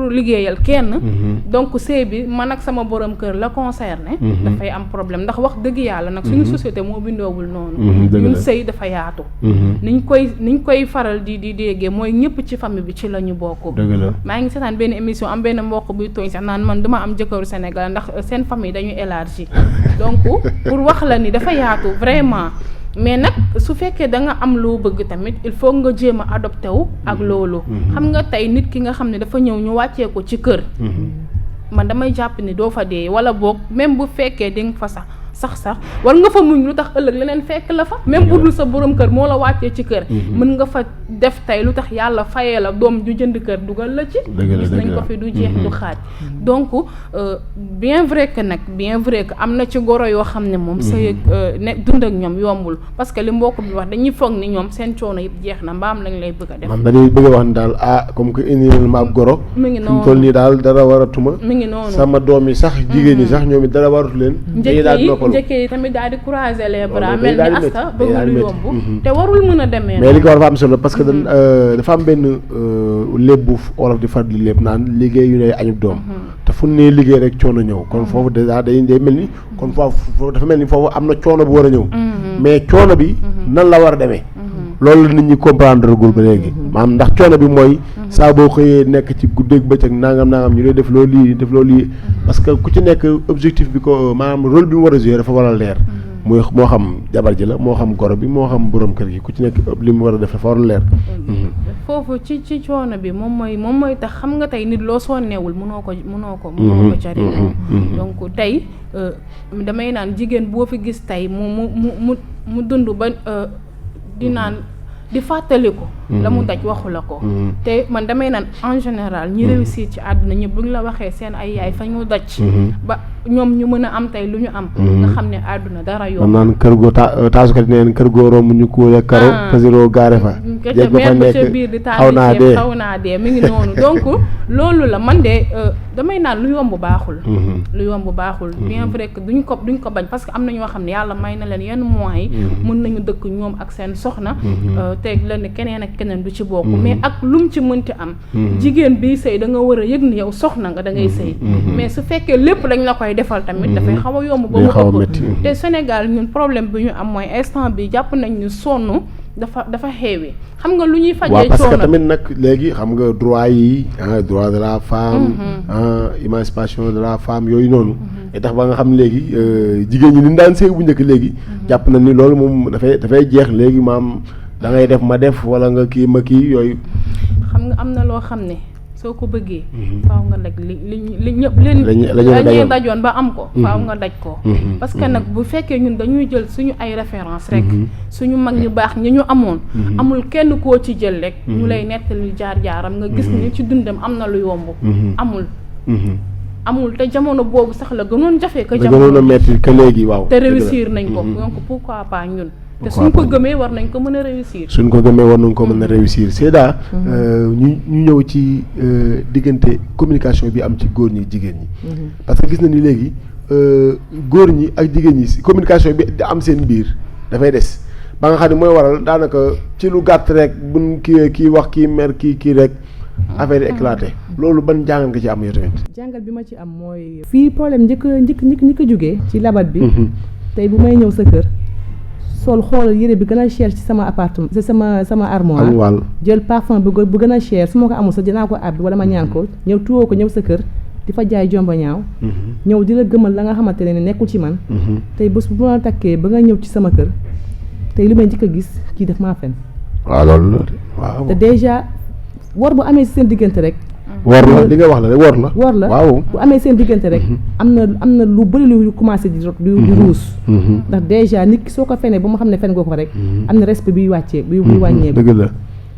liggéeyal kenn donc sëy bi man ak sama borom kër la concerné dafay am problème ndax wax dëgg yàlla nag suñu société moo bindoowul noonu ñun sëy dafa yaatu niñ koy faral di déggee mooy ñëpp ci famille bi ci la ñu bokk maa ngi seetaan benn émission am benn mbokk buy tooñ sax naan man dama am jëkkëru Sénégal ndax seen famille dañuy élargi donc pour wax la ni dafa yaatu vraiment mais nag su fekkee da nga am loo bëgg tamit il faut nga jéem a adopté wu ak loolu xam nga tey nit ki nga xam ne dafa ñëw ñu wàccee ko ci kër man damay jàpp ni doo fa dee wala boog même bu fekkee di nga fa sax war nga fa muñ lu tax ëllëg leneen fekk la fa même bu dul sa borom kër moo la wàccee ci kër mën nga fa def tey lu tax yàlla fayee la doom ju jënd kër dugal la ci gis nañ ko fi du jeex du xaaj donc bien vrai que am na ci goro yoo xam ne moom sa ne dund ak ñoom yombul parce que li mbokk bi wax dañuy foog ni ñoom seen coono yëpp jeex na mbaam lañ lay bëgg a def man dañuy bëgg a wax ni daal comme que indi ma ab goro mi ngi noonu toll nii daal dara waratuma mi ngi noonu sama doom yi sax jigéen ñi sax ñoom it dara waratu leen njëkkee yi tamit daal di croiser les bras mel ni asta bëgg lu yomb te warul mën a demee mais li ko war dafa am solo parce que dafa am benn léeb bu olof di far di léeb naan liggéey yu ne añub doom te fu ne liggéey rek coono ñëw kon foofu dèjà day mel ni kon foofu dafa mel ni foofu am na coono bu war a ñëw mais coono bi nan la war a demee loolu nit ñi comprendre gul ba léegi maanaam ndax coono bi mooy saa boo xëyee nekk ci guddeeg bëccëg nangam ñu lay def loolu lii parce que ku ci nekk objectif bi ko maanaam rôle bi mu war a jouer dafa war a leer muy moo xam jabar ji la moo xam goro bi moo xam borom kër gi ku ci nekk li mu war a def dafa war a leer foofu ci coono bi moom mooy tax xam nga tey nit loo sonneewul mënoo ko jariñoo donc tey damay naan jigéen boo fi gis tey mu dund ba di naan di fàttaliku la mu daj waxu la ko te man damay naan en général ñi réussir ci àdduna ñi bu ñu la waxee seen ay yaay fa ñu daj ba ñoom ñu mën a am tey lu ñu am nga xam ne àdduna dara yomb naan kër goo taasukat neen kër goo romb ñu kuule karo pasiro gaare fa kece meen ba ca biir di taali xaw naa dee mi ngi noonu donc loolu la man de damay naan lu yomb baaxul bien vrai que duñ ko bañ parce que am na ñoo xam ne yàlla may na leen yenn moyens yi mën nañu dëkk ñoom ak seen soxna teg la ne keneen ak keneen du ci bokk mais ak lum ci mënti am jigéen bi sëy da nga war a yëg ni yow soxna nga da ngay sëy mais su fekkee lépp dañ la koy defal tamit dafay xaw a yomb ba mu ëpp te Sénégal ñun problème bi ñu am mooy instant bi jàpp nañ ñu sonn dafa xeewee xam nga lu ñuy fajee coono parce que tamit nag léegi xam nga droit yi droit de la femme émancipation de la femme yooyu noonu et tax ba nga xam léegi jigéen ñi ni daan sëy bu njëkk léegi jàpp na ni loolu moom dafay jeex léegi maam da ngay def ma def wala nga kii ma kii yooyu xam nga am na loo xam ne soo ko bëggee faaw nga daj li ñëpp lañuy dajoon ba am ko faaw nga daj ko parce que nag bu fekkee ñun dañuy jël suñu ay référence rek suñu mag ñu baax ñi ñu amoon amul kenn koo ci jël rek ñu lay nettali jaar-jaaram nga gis ni ci dundam am na lu yomb amul te jamono boobu sax la gënoon jafe que jamono gënoon a metti que léegi waaw te réussir nañ ko donc pourquoi pas ñun te suñ ko gëmee war nañ ko mën a réussir Seyda ñu ñëw ci diggante communication bi am ci góor ñi jigéen ñi parce que gis na ni léegi góor ñi ak jigéen ñi communication bi am seen biir dafay des ba nga xam ne mooy waral daanaka ci lu gàtt rek buñ kii wax kii mer kii rek affaire yi éclaté loolu ban jàngal nga ci am yow tamit jàngal bi ma ci am mooy fii problème njëkk a jógee ci labat bi tey bu may ñëw sa kër sol xoolal yére bi gën a cher ci sama appartement ci sama armoire jël parfum bu gën a cher su ma ko amul sax dinaa ko àbbi wala ma ñaan ko ñëw tuwoo ko ñëw sa kër di fa jaay jomba ñaaw ñëw di la gëmal la nga xamante ne nekkul ci man tey bés bu ma takkee ba nga ñëw ci sama kër tey li may njëkk a gis kii daf maa fen waaw loolu waaw. te déjà wor bu amee seen diggante rek. wor la li nga wax la rek wor la. wor la waaw bu amee seen diggante rek. am na lu bëri lu commencé di ruus. ndax déjà nit ki soo ko fenee ba mu xam ne fen nga ko rek. am na respect buy wàccee buy wàññeeku. dëgg la.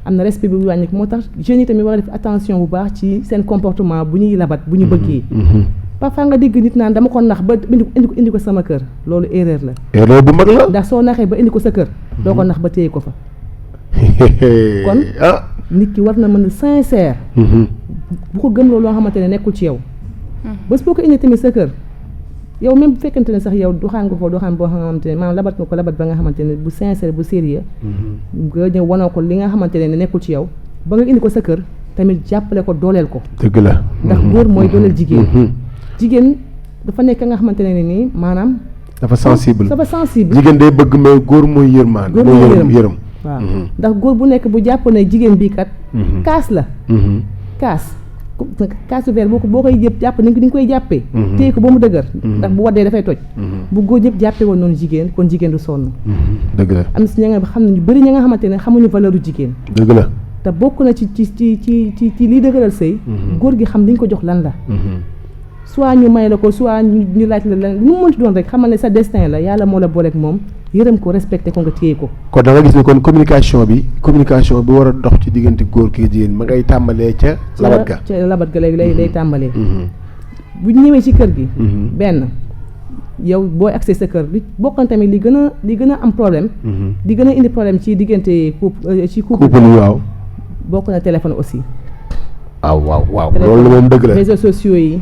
am na respect buy wàññeeku moo tax jeunes yi tamit war a def attention bu baax ci seen comportement bu ñuy labat bu ñu bëggee. parfois nga dégg nit naan dama ko nax ba indi ko sama kër loolu erreur la. erreur bu mag la. ndax soo naxee ba indi ko sa kër. doo ko nax ba téye ko fa. kon nit ki war na mën a sincère. bu ko gëm loolu loo xamante ne nekkul ci yow. bés boo ko indi tamit sa kër yow même bu fekkente ne sax yow doxaan nga ko doxaan boo xamante ne maanaam labat nga ko labat ba nga xamante ne bu sincère bu sérieux nga ñëw wanoo ko li nga xamante ne nekkul ci yow ba nga indi ko sa kër tamit jàppale ko dooleel ko. dëgg la. ndax góor mooy dooleel jigéen. jigéen dafa nekk nga xamante ne nii maanaam. dafa sensible jigéen day bëgg mais góor mooy yërmaan. góor mooy yërëm waaw ndax góor bu nekk bu jàpp ne jigéen bii kat. kaas la. kaasu verre boo koy yëpp jàpp ni nga koy jàppee. téye ko ba mu dëgër. ndax bu waddee dafay toj. bu góor ñëpp jàppee woon noonu jigéen kon jigéen du sonn. dëgg la am na si ña nga xam ne ñu bëri ña nga xamante ne xamuñu valeur jigéen. dëgg la. te bokk na ci liy dëgëral sëy. góor gi xam li ñu ko jox lan la. soit ñu may la ko soit ñu laaj la lan lu mu mënti doon rek xamal ne sa destin la yàlla moo la booleeg moom yërëm ko respecté ko nga téye ko. kon da nga gis ne kon communication bi war a dox ci diggante góor ki jigéen ma ngay tàmbalee ca labat ga léegi lay tàmbalee. bu ñu ñëwee ci kër gi. benn yow booy accès sa kër li bokkan tamit li gën a am problème. di gën a indi problème ci diggante couple waaw. bokk na téléphone aussi. waaw loolu moom dëgg la. réseaux sociaux yi.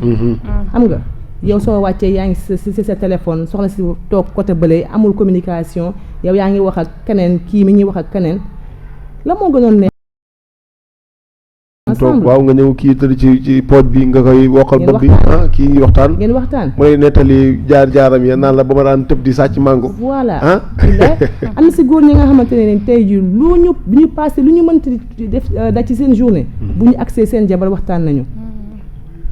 xam nga yow soo wàccee yaa ngi si sa téléphone soxna si toog côté bële amul communication yow yaa ngi wax ak keneen kii mi ñuy wax ak keneen la moo gënoon ne. toog waaw nga ñëw kii tëdd ci pooj bi nga koy wokkal bopp bi kii waxtaan ngeen waxtaan mooy nettali jaar-jaaram ya naan la ba ma daan tëb di sàcc mango. voilà am na si góor ñi nga xamante ne tey jii bu ñu passé lu ñu mënti def da ci seen journée. bu ñu accès seen jabar waxtaan nañu.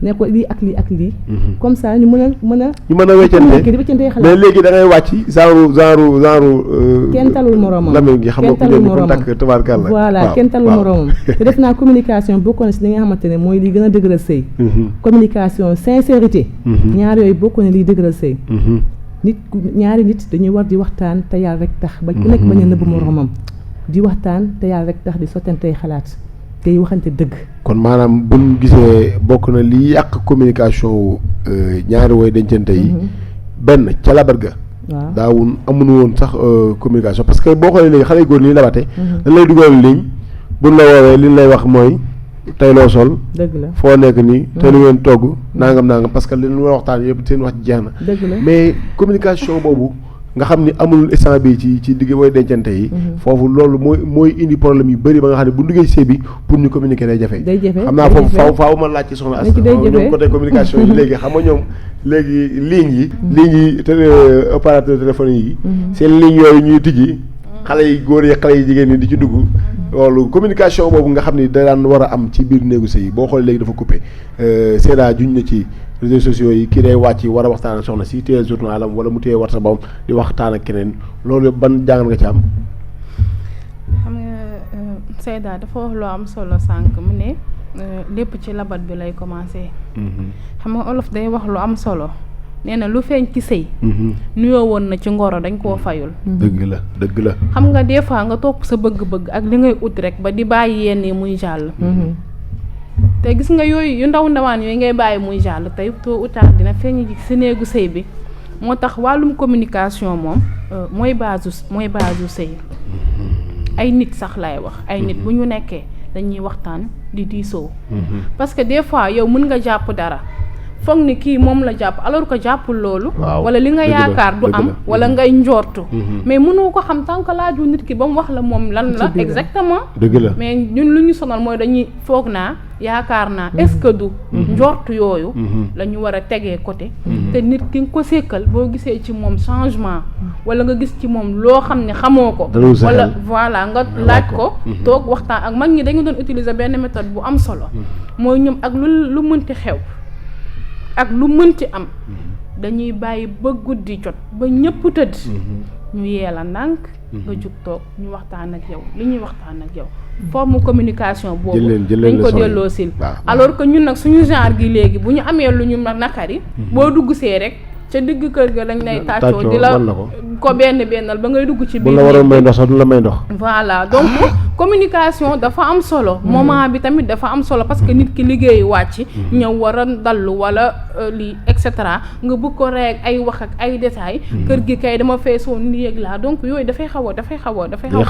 ne ko lii ak lii. comme ça ñu mën a weccante mais léegi da ngay wàcc genre. kenn talul moromam lamel gi xam nga ku ñu ko takk tabaarkalla. voilà kenn talul moromam te def naa communication bokk na si li nga xamante ne mooy li gën a dëgëral sëy. communication sincérité. ñaar yooyu bokk na liy dëgëral sëy. ñaari nit dañuy war di waxtaan te yàlla rek tax ba ku nekk bañ a nëbb moromam di waxtaan te yàlla rek tax di sottantey xalaat. tey waxante dëgg. kon maanaam bu ñu gisee bokk na li yàq communication ñaari woy dencante yi. benn ca labat ga. waaw daawun amuñu woon sax communication parce que boo xoolee léegi xale yu góor ñi labate. dañ lay dugal ligne buñ la woowee li ñu lay wax mooy tey loo sol. dëgg la foo nekk nii. tey lu ngeen togg nangam parce que li ñu war a waxtaan yëpp seen wax jeex na. dëgg la mais communication boobu. nga xam ni amul instant bi ci digg booy dencante yi. foofu loolu mooy indi problème yu bëri ba nga xam ne bu duggee ci sëy bi pour ñu communiquer day jafe. xam naa foofu faaw ma laaj ci soxna Asta ñoom côté communication yi léegi xam nga ñoom léegi lignes yi opérateur téléphone yi. seen lignes yooyu ñuy tijji xale yi góor yi xale yi jigéen ñi di ci dugg. loolu communication boobu nga xam ni da daan war a am ci biir néegu sëy yi boo xoolee léegi dafa coupé Seyda juñ na ci réseaux sociaux yi kii day wàcc war a waxtaan ak soxna si téye journalam wala mu téye WhatsApp bam di waxtaan ak keneen loolu ban jàngal nga ci am. xam nga Seyda dafa wax loo am solo sànq mu ne lépp ci labat bi lay commencé. xam nga olof day wax lu am solo nee na lu feeñ ci sëy. nuyoo woon na ci ngoro dañ koo fayul. dëgg la. xam nga des fois nga topp sa bëgg-bëgg ak li ngay ut rek ba di bàyyi yenn yi muy jàll. te gis nga yooyu yu ndawaan yooyu ngay bàyyi muy jàll tey tôt ou tard dina feeñ ci néegu sëy bi moo tax wàllum communication moom mooy base sëy ay nit sax lay wax ay nit bu ñu nekkee dañuy waxtaan di diisoo. parce que des fois yow mën nga jàpp dara foog ni kii moom la jàpp alors que jàppul loolu. wala li nga yaakaar du am wala ngay njortu. mais mënoo ko xam tant que laaju nit ki ba mu wax la moom lan la exactement. dëgg la mais ñun lu ñu sonal mooy dañuy foog naa yaakaar naa est-ce que du njortu yooyu la ñu war a tegee côté. te nit ki nga ko sékkal boo gisee ci moom changement wala nga gis ci moom loo xam ne xamoo ko. wala voilà nga laaj ko. toog waxtaan ak mag ñi dañu doon utiliser benn méthode bu am solo. mooy ñoom ak lu mënti xew. ak lu mënti am dañuy bàyyi ba guddi jot ba ñëpp tëdd ñu yee la ndànk nga jug toog ñu waxtaan ak yow li ñuy waxtaan ak yow forme communication boobu dañ ko delloo sil alors que ñun nag suñu genre gi léegi bu ñu amee lu ñu nakari boo dugg see rek ca digg kër ga dañ lay tàccoo di la ko bennal ba ngay dugg ci biir. bu la waroon may ndox sax du la may ndox. voilà donc communication dafa am solo. moment bi tamit dafa am solo parce que nit ki liggéey wàcc. ñëw war a dallu wala lii et cetera nga bëgg ko rek ay wax ak ay détails. kër gi kay dama feesoon ni yëg laa donc yooyu dafay xaw a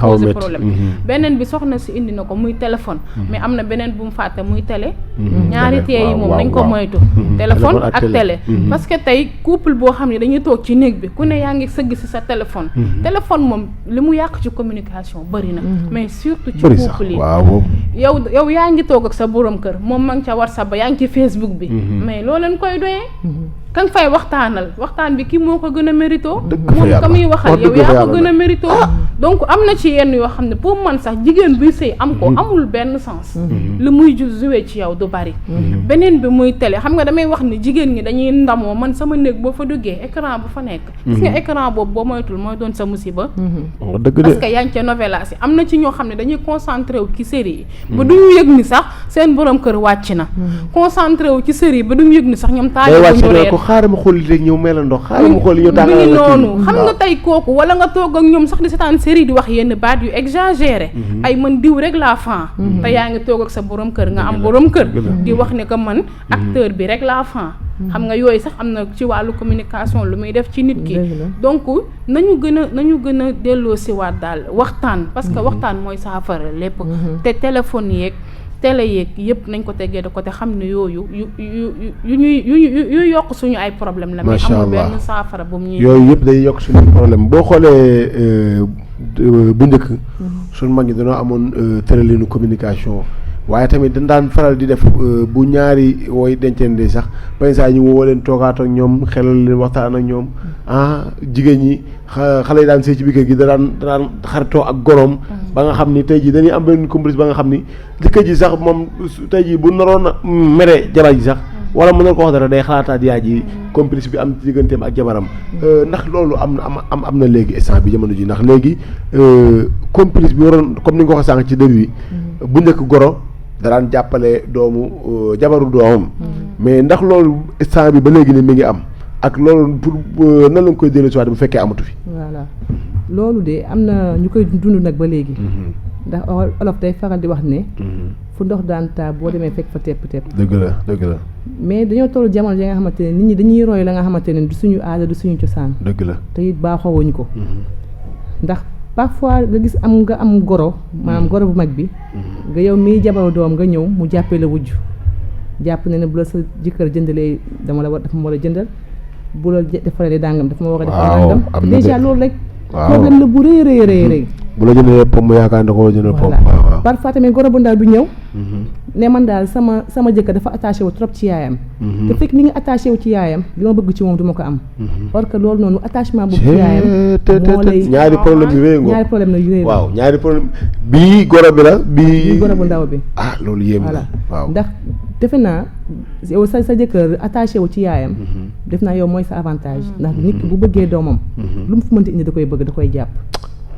poser problème. beneen bi soxna si indi na ko muy téléphone. mais am na beneen bu mu fàtte muy télé. ñaari tee yi moom nañ ko moytu. téléphone ak télé. parce que tey couple boo xam ne dañuy toog ci néeg bi ku ne yaa ngi sëgg si sa téléphone. téléphone moom li mu yàq ci communication bëri na. mais surtout ci couple yi yow yaa ngi toog ak sa borom kër moom ma ngi ca WhatsApp ba yaa ngi ci Facebook bi. mais loo leen koy doyee. kan fay waxtaan bi kii moo ko gën a mérito. moom ka muy waxal yow yaa ko gën a mérito. donc am na ci yenn yoo xam ne pour man sax jigéen buy sëy am ko amul benn sens. li muy joué ci yow du bari. beneen bi muy télé xam nga damay wax ni jigéen ñi dañuy ndamoo man sama néeg boo fa duggee écran bu fa nekk. gis nga écran boobu boo moytul mooy doon sa musiba. parce que yaa ngi ca novelas yi am na ci ñoo xam ne dañuy concentré wu ci série yi. ba du ñu yëg ni sax seen borom kër wàcc na. concentré wu ci série yi ba du ñu yëg ni sax ñoom xaaral ma xool rek ñëw mel ndox xaaral ma xool ñëw tàngal noonu xam nga tey kooku wala nga toog ak ñoom sax di seetaan série di wax yenn baat yu exagéré ay man diw rek laa fan te yaa ngi toog ak sa borom kër nga am borom kër di wax ne que man acteur bi rek laa fan xam nga yooyu sax am na ci wàllu communication lu muy def ci nit ki donc nañu gën a delloo si waat daal waxtaan parce que waxtaan mooy saafara lépp te téléphone yeeg télé yeeg yëpp nañ ko teggee de côté xam ne yooyu yu yokk suñu ay problème la mais amul benn saafara bu mu ñuy yooyu yëpp day yokk suñu problème boo xoolee bu njëkk suñu mag ñi dañoo amoon tëralinu communication waaye tamit dañ daan faral di def bu ñaari wooy dencende sax par saa ñu woo leen toogaat ak ñoom xelal leen waxtaan ak ñoom jigéen ñi xale yi daan sëy ci biir kër gi da daan xaritoo ak goroom ba nga xam ni tey jii dañuy am benn complice ba nga xam ni jëkkër ji sax moom tey jii bu naroon a mere jabar ji sax wala mën na ko wax dara day xalaataat yaay ji complice bi am ci digganteem ak jabaram ndax loolu am na léegi instant bi jamono ji ndax léegi complice bi waroon comme ni nga ko waxee sànq ci début bi bu njëkk goro daraan jàppale doomu jabaru doomam mais ndax loolu instant bi ba léegi ni mi ngi am ak loolu pour nan la nga koy dellu si waat bu fekkee amatu fi. voilà loolu de am na ñu koy dund nag ba léegi. ndax olof day faral di wax ne. fu ndox daan taa boo demee fekk fa tepp. dëgg la. mais dañoo tollu jamono ji nga xamante ne nit ñi dañuy roy la nga xamante ne du suñu aada du suñu cosaan. dëgg la te it baaxoowuñ ko. ndax parfois nga gis nga am goro maanaam goro bu mag bi. nga yow mii jabaru doom nga ñëw mu jàppee la wujj jàpp ne bu la sa jëkkër jëndalee dafa ma war a jëndal bu la defalee dàngam dafa ma war a defal dàngam déjà loolu rek problème la bu rëy bu la jëndalee pomme yaakaar ne ko jëndal pomme parfois tamit goro bu ndaw bi ñëw ne man daal sama jëkkër dafa attaché wu trop ci yaayam te fekk mi ngi attaché wu ci yaayam li ma bëgg ci moom du ma ko am or que loolu noonu attachement boobu ci yaayam moo lay ñaari problème yu rëy ñaari problème la yu rëy waaw ñaari problème bii goro bi la bii goro bu ndaw bi loolu yéem na waaw ndax defe naa yow sa jëkkër attaché wu ci yaayam def naa yow mooy sa avantage ndax nit ki bu bëggee doomam lu mu fi mënti indi da koy bëgg da koy jàpp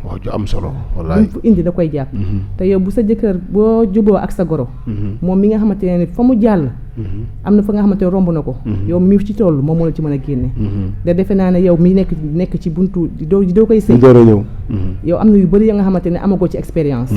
waaw ju am solo wallaay lu mu fi indi da koy jàpp te yow bu sa jëkkër boo juboo ak sa goro moom mi nga xamante ne fa mu jàll am na fa nga xamante ne romb na ko yow mi ci toll moom moo la ci mën a génne da defe naa ne yow mi nekk ci buntu doo koy sëy door a ñëw yow am na yu bëri ya nga xamante ne amagoo ci expérience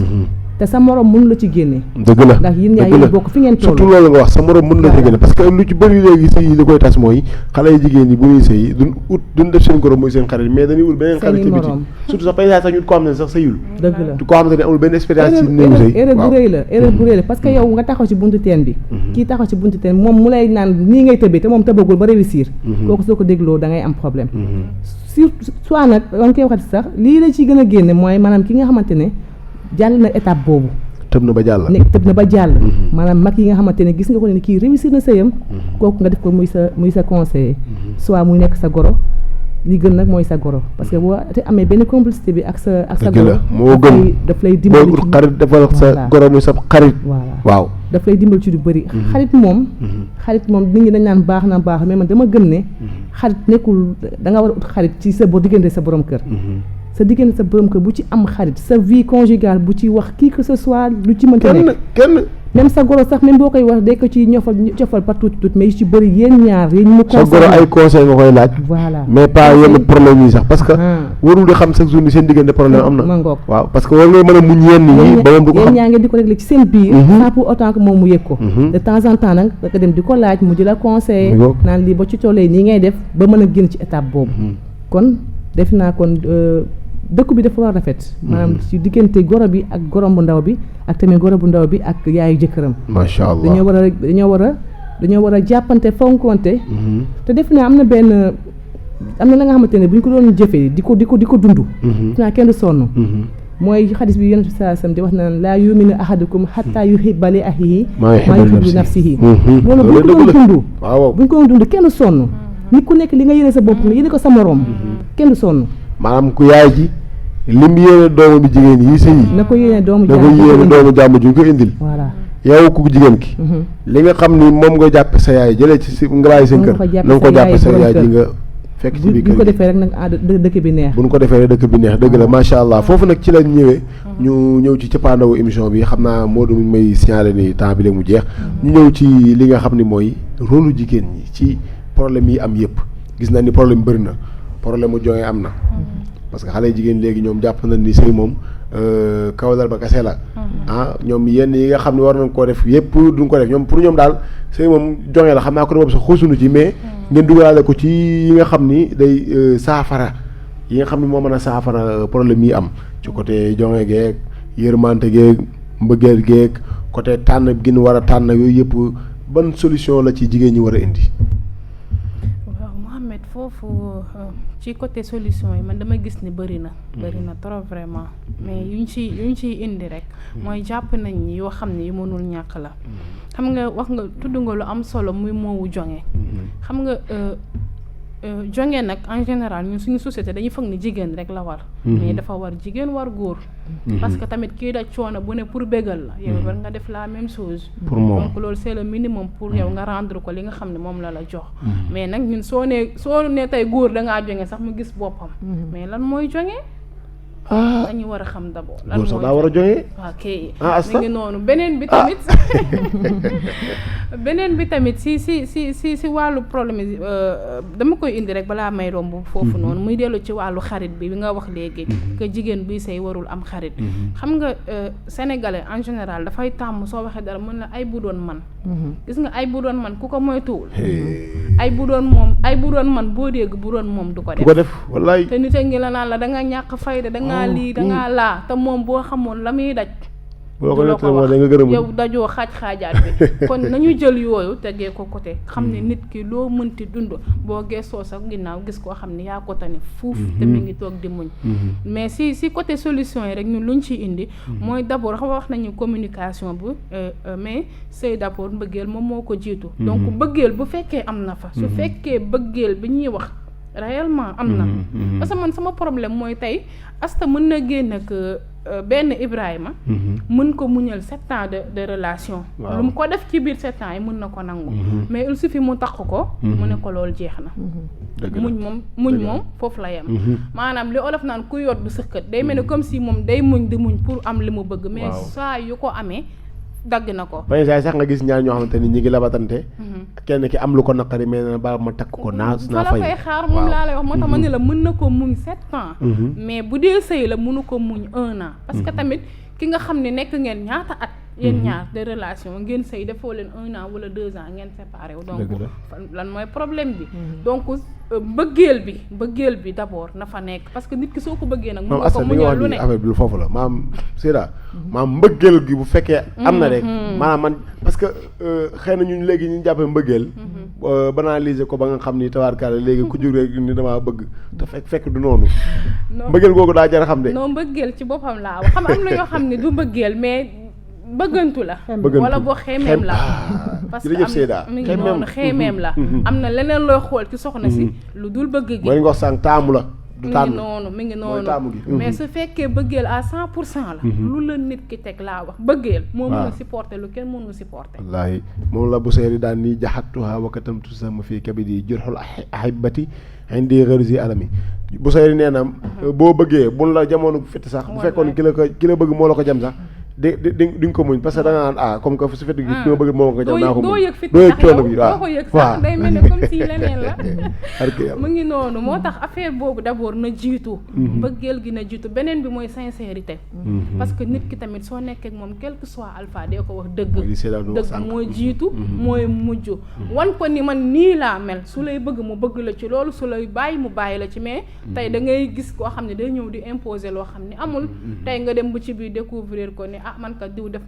te sa morom mënu la ci génne dëgg la ndax yéen ñaar yéen bokk fi ngeen toll surtout loolu nga wax sa morom mënu la ci génne parce que lu ci bëri léegi sëy yi li koy tas mooy xale yi jigéen ñi bu ñuy sëy duñ def seen goro mooy seen xarit mais dañuy wut beneen xarit ci biti surtout sax paysa sax ñun ko xam ne sax sëyul dëgg la koo xamante ne amul benn expérience ci néew sëy erreur bu rëy la parce que yow nga taxaw ci buntu teen bi kii taxaw ci buntu teen moom mu lay naan nii ngay tëbee te moom tëbagul ba réussir kooku soo ko dégloo da ngay am problème surtout soit nag wan koy waxati sax lii la ci gën a génne mooy maanaam ki nga xamante ne jàll na étape boobu tëb na ba jàll maanaam mag yi nga xamante ne gis nga ko ne kii réussir na sëyam kooku nga def ko muy sa conseiller soit muy nekk sa goro li gën nag mooy sa goro parce que boo te amee benn complicité bi ak sa goro moo gën daf lay dimbali ci xarit defal sa goro muy sa xarit waaw daf lay dimbali ci lu bëri xarit moom nit ñi dañ naan baax mais man dama gëm ne xarit nekkul da nga war a ut xarit ci sa diggante sa borom kër sa diggante sa borom kër bu ci am xarit sa vie conjugale bu ci wax qui que ce soit lu ci mënta nekk kenn même sa goro sax même boo koy wax day ko ci cofal par tuuti mais yu ci bëri yéen ñaar yéen mu sa goro ay conseil nga koy laaj voilà mais pas yenn problème yi sax parce que warul di xam chaque jour ni seen diggante problème am na ma ngoog waaw parce que war nga mën a muñ yenn yi ba moom du ko xam yéen ñaa ngeen di ko régler ci seen biir sans pour autant que moom mu yëg ko de temps en temps nag nga dem di ko laaj mu di la conseiller naan lii ba ci tollee nii ngay def ba mën a génn ci étape boobu kon def naa kon dëkk bi dafa war a rafet maanaam ci diggante goro bi ak gorom bu ndaw bi ak tamit goro bu ndaw bi ak yaayu jëkkëram macha allah dañoo war a jàppante fonkonte te def naa am na la nga xamante ne bu ñu ko doon jëfee di ko dund def naa kenn du sonn mooy xadis bi yonent bi sallallahu alayhi wasallam di wax naan laa yuminu ahadukum hatta yuhibba li axiihi maa yuhibbu li nafsihi loolu bu ñu ko doon dund bu ñu ko doon dund kenn sonn nit ku nekk li nga yéene sa bopp nga yéene ko sa moroom kenn du sonn maanaam ku yaay ji lim yéene doomu bi jigéen yi sëy na ko yéene doomu jàmm ju ñu ko indil voilà yow ku jigéen ki li nga xam ni moom nga jàppe sa yaay jëlee ci nga bàyyi seen kër na nga ko jàppe sa yaay ji nga fekk ci biir kër bu ñu ko defee rek nag dëkk bi neex bu ñu ko defee rek dëkk bi neex dëgg la macha allah foofu nag ci la ñëwee ñu ñëw ci cappaandawu émission bi xam naa Modou mi may signaler ni temps bi léegi mu jeex ñu ñëw ci li nga xam ni mooy rôle jigéen ñi ci problème yi am yëpp gis na ni problème bëri na problème mu joŋee am na parce que xale jigéen léegi ñoom jàpp nañ ni sëy moom kawdal ba kase la ñoom yenn yi nga xam ne war nañ koo def yëpp duñ ko def ñoom pour ñoom daal sëy moom joŋee la xam naa ko ne boobu sax xuusunu ci mais ngeen dugalaale ko ci yi nga xam ni day saafara yi nga xam ni moo mën a saafara problème yi am ci côté joŋee geeg yërmante geeg mbëggeel geeg côté tànn gi ñu war a tànn yooyu yëpp ban solution la ci jigéen ñi war a indi. foofu ci côté solution yi man dama gis ni bëri na trop vraiment mais yuñ ciy indi rek mooy jàpp nañ ni yoo xam ne yu mënul ñàkk la xam nga wax nga tudd nga lu am solo muy moowu jonge xam nga jonge nag en général ñun suñu société dañuy foog ni jigéen rek la war mais dafa war jigéen war góor parce que tamit kii da coono bu ne pour bégal la yow war nga def la même chose pour moom donc loolu c'est le minimum pour yow nga rendre ko li nga xam ne moom la jox mais nag ñun soo ne tey góor dangaa jonge sax mu gis boppam mais lan mooy jonge dañu war a xam d'abord lan mooy sax daa war a jonge ok mi ngi noonu beneen bi tamit si wàllu problème yi dama koy indi rek balaa may romb foofu noonu muy dellu ci wàllu xarit bi nga wax léegi que jigéen buy sëy warul am xarit xam nga sénégalais en général dafay tàmm soo waxee dara mën la ay bu doon man gis nga ay bu doon man ku ko moytuwul ay bu doon man boo dégg bu doon moom du ko def wallaay te nit a ngi la naan la da nga ñàkk fayda da ngaa lii da ngaa laa te moom boo xamoon la muy daj boo ko nettali moo da nga gërëm yow dajoo xaajaat bi kon nañu jël yooyu tegee ko côté xam ne nit ki loo mënti dund boo geesoo sax ginnaaw gis koo xam ne yaa ko tane fuuf te mi ngi toog di muñ mais si côté solution yi rek ñun luñ ci indi mooy d'abord wax nañu communication bu mais c'est d'abord mbëggeel moom moo ko jiitu donc mbëggeel bu fekkee am na fa su fekkee mbëggeel bi ñuy wax réellement am na parce que man sama problème mooy tey Asta mën na génn ak benn Ibrahima mën ko muñal 7 ans de relation lu mu ko def ci biir 7 ans yi mën na ko nangu mais il suffit mu takk ko mu ne ko loolu jeex na muñ moom foofu la yem maanaam li olof naan ku yor du sëkkat day mel ne comme si moom day muñ di muñ pour am li mu bëgg mais saa yu ko amee dagg na ko ba sax nga gis ñaar ñoo xamante ni ñi ngi labatante kenn ki am lu ko naqari mais na ba ma takk ko naa fay fa la fay xaar moom laa lay wax moo tax ma ne la mën na ko muñ 7 ans mais bu dee sëy la mënu ko muñ 1 an parce que tamit ki nga xam ne nekk ngeen ñaata at yéen ñaar de relation ngeen sëy defoo leen 1 an wala 2 ans ngeen séparé wu donc lan mooy problème bi donc bëggeel bi d'abord na fa nekk parce que nit ki soo ko bëggee nag mën nga ko muñal lu ne affaire bi lu foofu la maam Seyda maam mbëggeel gi bu fekkee am na rek maanaam man parce que xëy na ñun léegi ñu jàppee mbëggeel banaliser ko ba nga xam ni tabaarkalla léegi ku jur rek ni damaa bëgg te fekk du noonu mbëggeel googu daa jar a xam de non mbëggeel ci boppam laa wax am na yoo xam ne du mbëggeel mais bëggantu la wala boo xeemeem la parce que mi ngi noonu xeemeem la am na leneen looy xool ci soxna si lu dul bëgg gi mooy nga wax sànq taamu la du tànn mi ngi mooy noonu taamu gi. mais su fekkee bëggeel à 100% la lu la nit ki teg laa wax bëggeel moo mën a supporter lu kenn mënul supporter wallaahi moom la Busayri daan ni jaxattuha wakatamtu sama fii kabidi jurxul ahibati indi gharzi alami Busayri nee na boo bëggee bun la jamono fitt sax bu fekkoon ki la bëgg moo la ko jam sax di nga ko muñ parce que da nga naan comme que su fekkee ki ma bëgg moo ko jam naa ko muñ doo yëg fit doo yëg coono bi doo ko yëg sax day mel ne comme si leneen la mu ngi noonu moo tax affaire boobu d'abord na jiitu bëggeel gi na jiitu beneen bi mooy sincérité parce que nit ki tamit soo nekkee ak moom quel que soit alpha dee ko wax dëgg mooy jiitu mooy mujj wan ko ni man nii laa mel su lay bëgg mu bëgg la ci loolu su lay bàyyi mu bàyyi la ci mais tey da ngay gis koo xam ne day ñëw di imposer loo xam ne amul tey nga dem bu ci biir découvrir ko ni man ka diw daf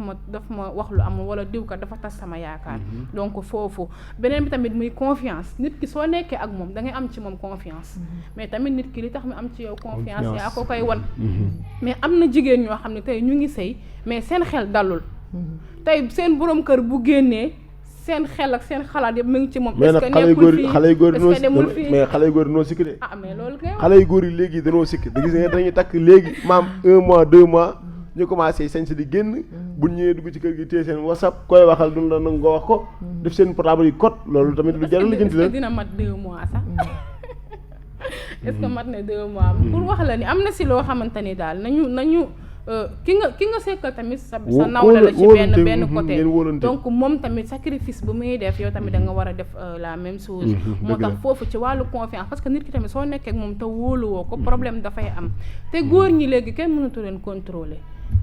ma wax lu amul wala diw ka dafa tas sama yaakaar donc foofu beneen bi tamit muy confiance nit ki soo nekkee ak moom da ngay am ci moom confiance mais tamit nit ki li tax mu am ci yow confiance yaa ko koy wan mais am na jigéen ñoo xam ne tey ñu ngi sëy mais seen xel dalul tey seen borom kër bu génnee seen xel ak seen xalaat yëpp mu ngi ci moom est-ce que nekkul fii xale yu góor yi est-ce que demul fii mais xale yu góor yi noo sikk de mais loolu kay xale yu góor yi léegi danoo sikk da gis nga dañuy takk léegi maam 1 mois 2 mois ñu commencé sañ si di génn bu ñëwee dugg ci kër gi téye seen whatsapp koy waxal dun la nanga nga wax ko def seen portable yi code loolu tamit lu jaral lijjanti la dina mat 2 mois sax est-ce que mat na 2 mois pour wax la ni am na si loo xamante ni daal nañu ki nga sekkal tamit sa nawla la ci benn côté donc moom tamit sacrifice bu muy def yow tamit da nga war a def la même chose moo tax foofu ci wàllu confiance parce que nit ki tamit soo nekkee ak moom te wóoluwoo ko problème dafay am te góor ñi léegi kenn mënatu leen contrôler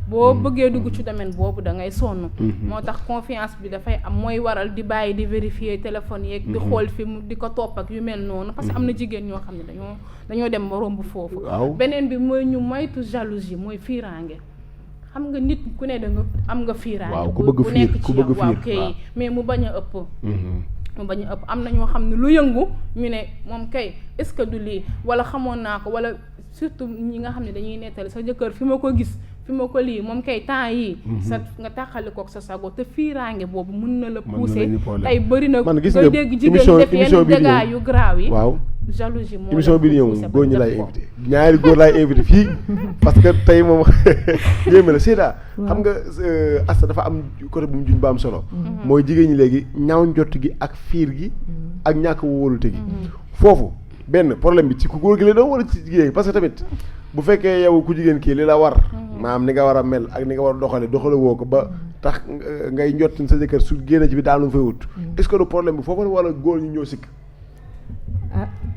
boo bëggee dugg ci domaine boobu da ngay sonn moo tax confiance bi dafay am mooy waral di bàyyi di vérifier téléphone yeeg di xool fi mu di ko topp ak yu mel noonu parce que am na jigéen ñoo xam ne dañoo dem ba romb foofu beneen bi mooy ñu moytu jalousie mooy fiiraange xam nga nit ku ne da nga am nga fiiraange bu nekk ci yow waaw kay mais mu bañ a ëpp am na ñoo xam ne lu yëngu ñu ne moom kay est-ce que du lii wala xamoon naa ko wala surtout ñi nga xam ne dañuy nettali sa jëkkër fi ma ko gis fi ma ko lii moom kay temps yii sa nga tàqali kook sa sago te fiiraange boobu mun na la pousser tey bëri na nga dégg jigéen def yenn dégâts yu grave yi waaw jalousie moo émission bi di ñëw góor ñi laay invité ñaari góor laay invité fii parce que tey moom yéeme la Seyda xam nga Asta dafa am côté bu mu juñ ba am solo mooy jigéen ñi léegi ñaaw njott gi ak fiir gi ak ñàkk wóolute gi foofu benn problème bi ci ku góor gi la doon wala ci jigéen parce que tamit bu fekkee yow ku jigéen kii li la war maanaam ni nga war a mel ak ni nga war a doxale woo ko ba tax ngay njott sa jëkkër su génne ci bi daal lu fay wut est-ce que le problème bi foofu la wala góor ñi ñoo sikk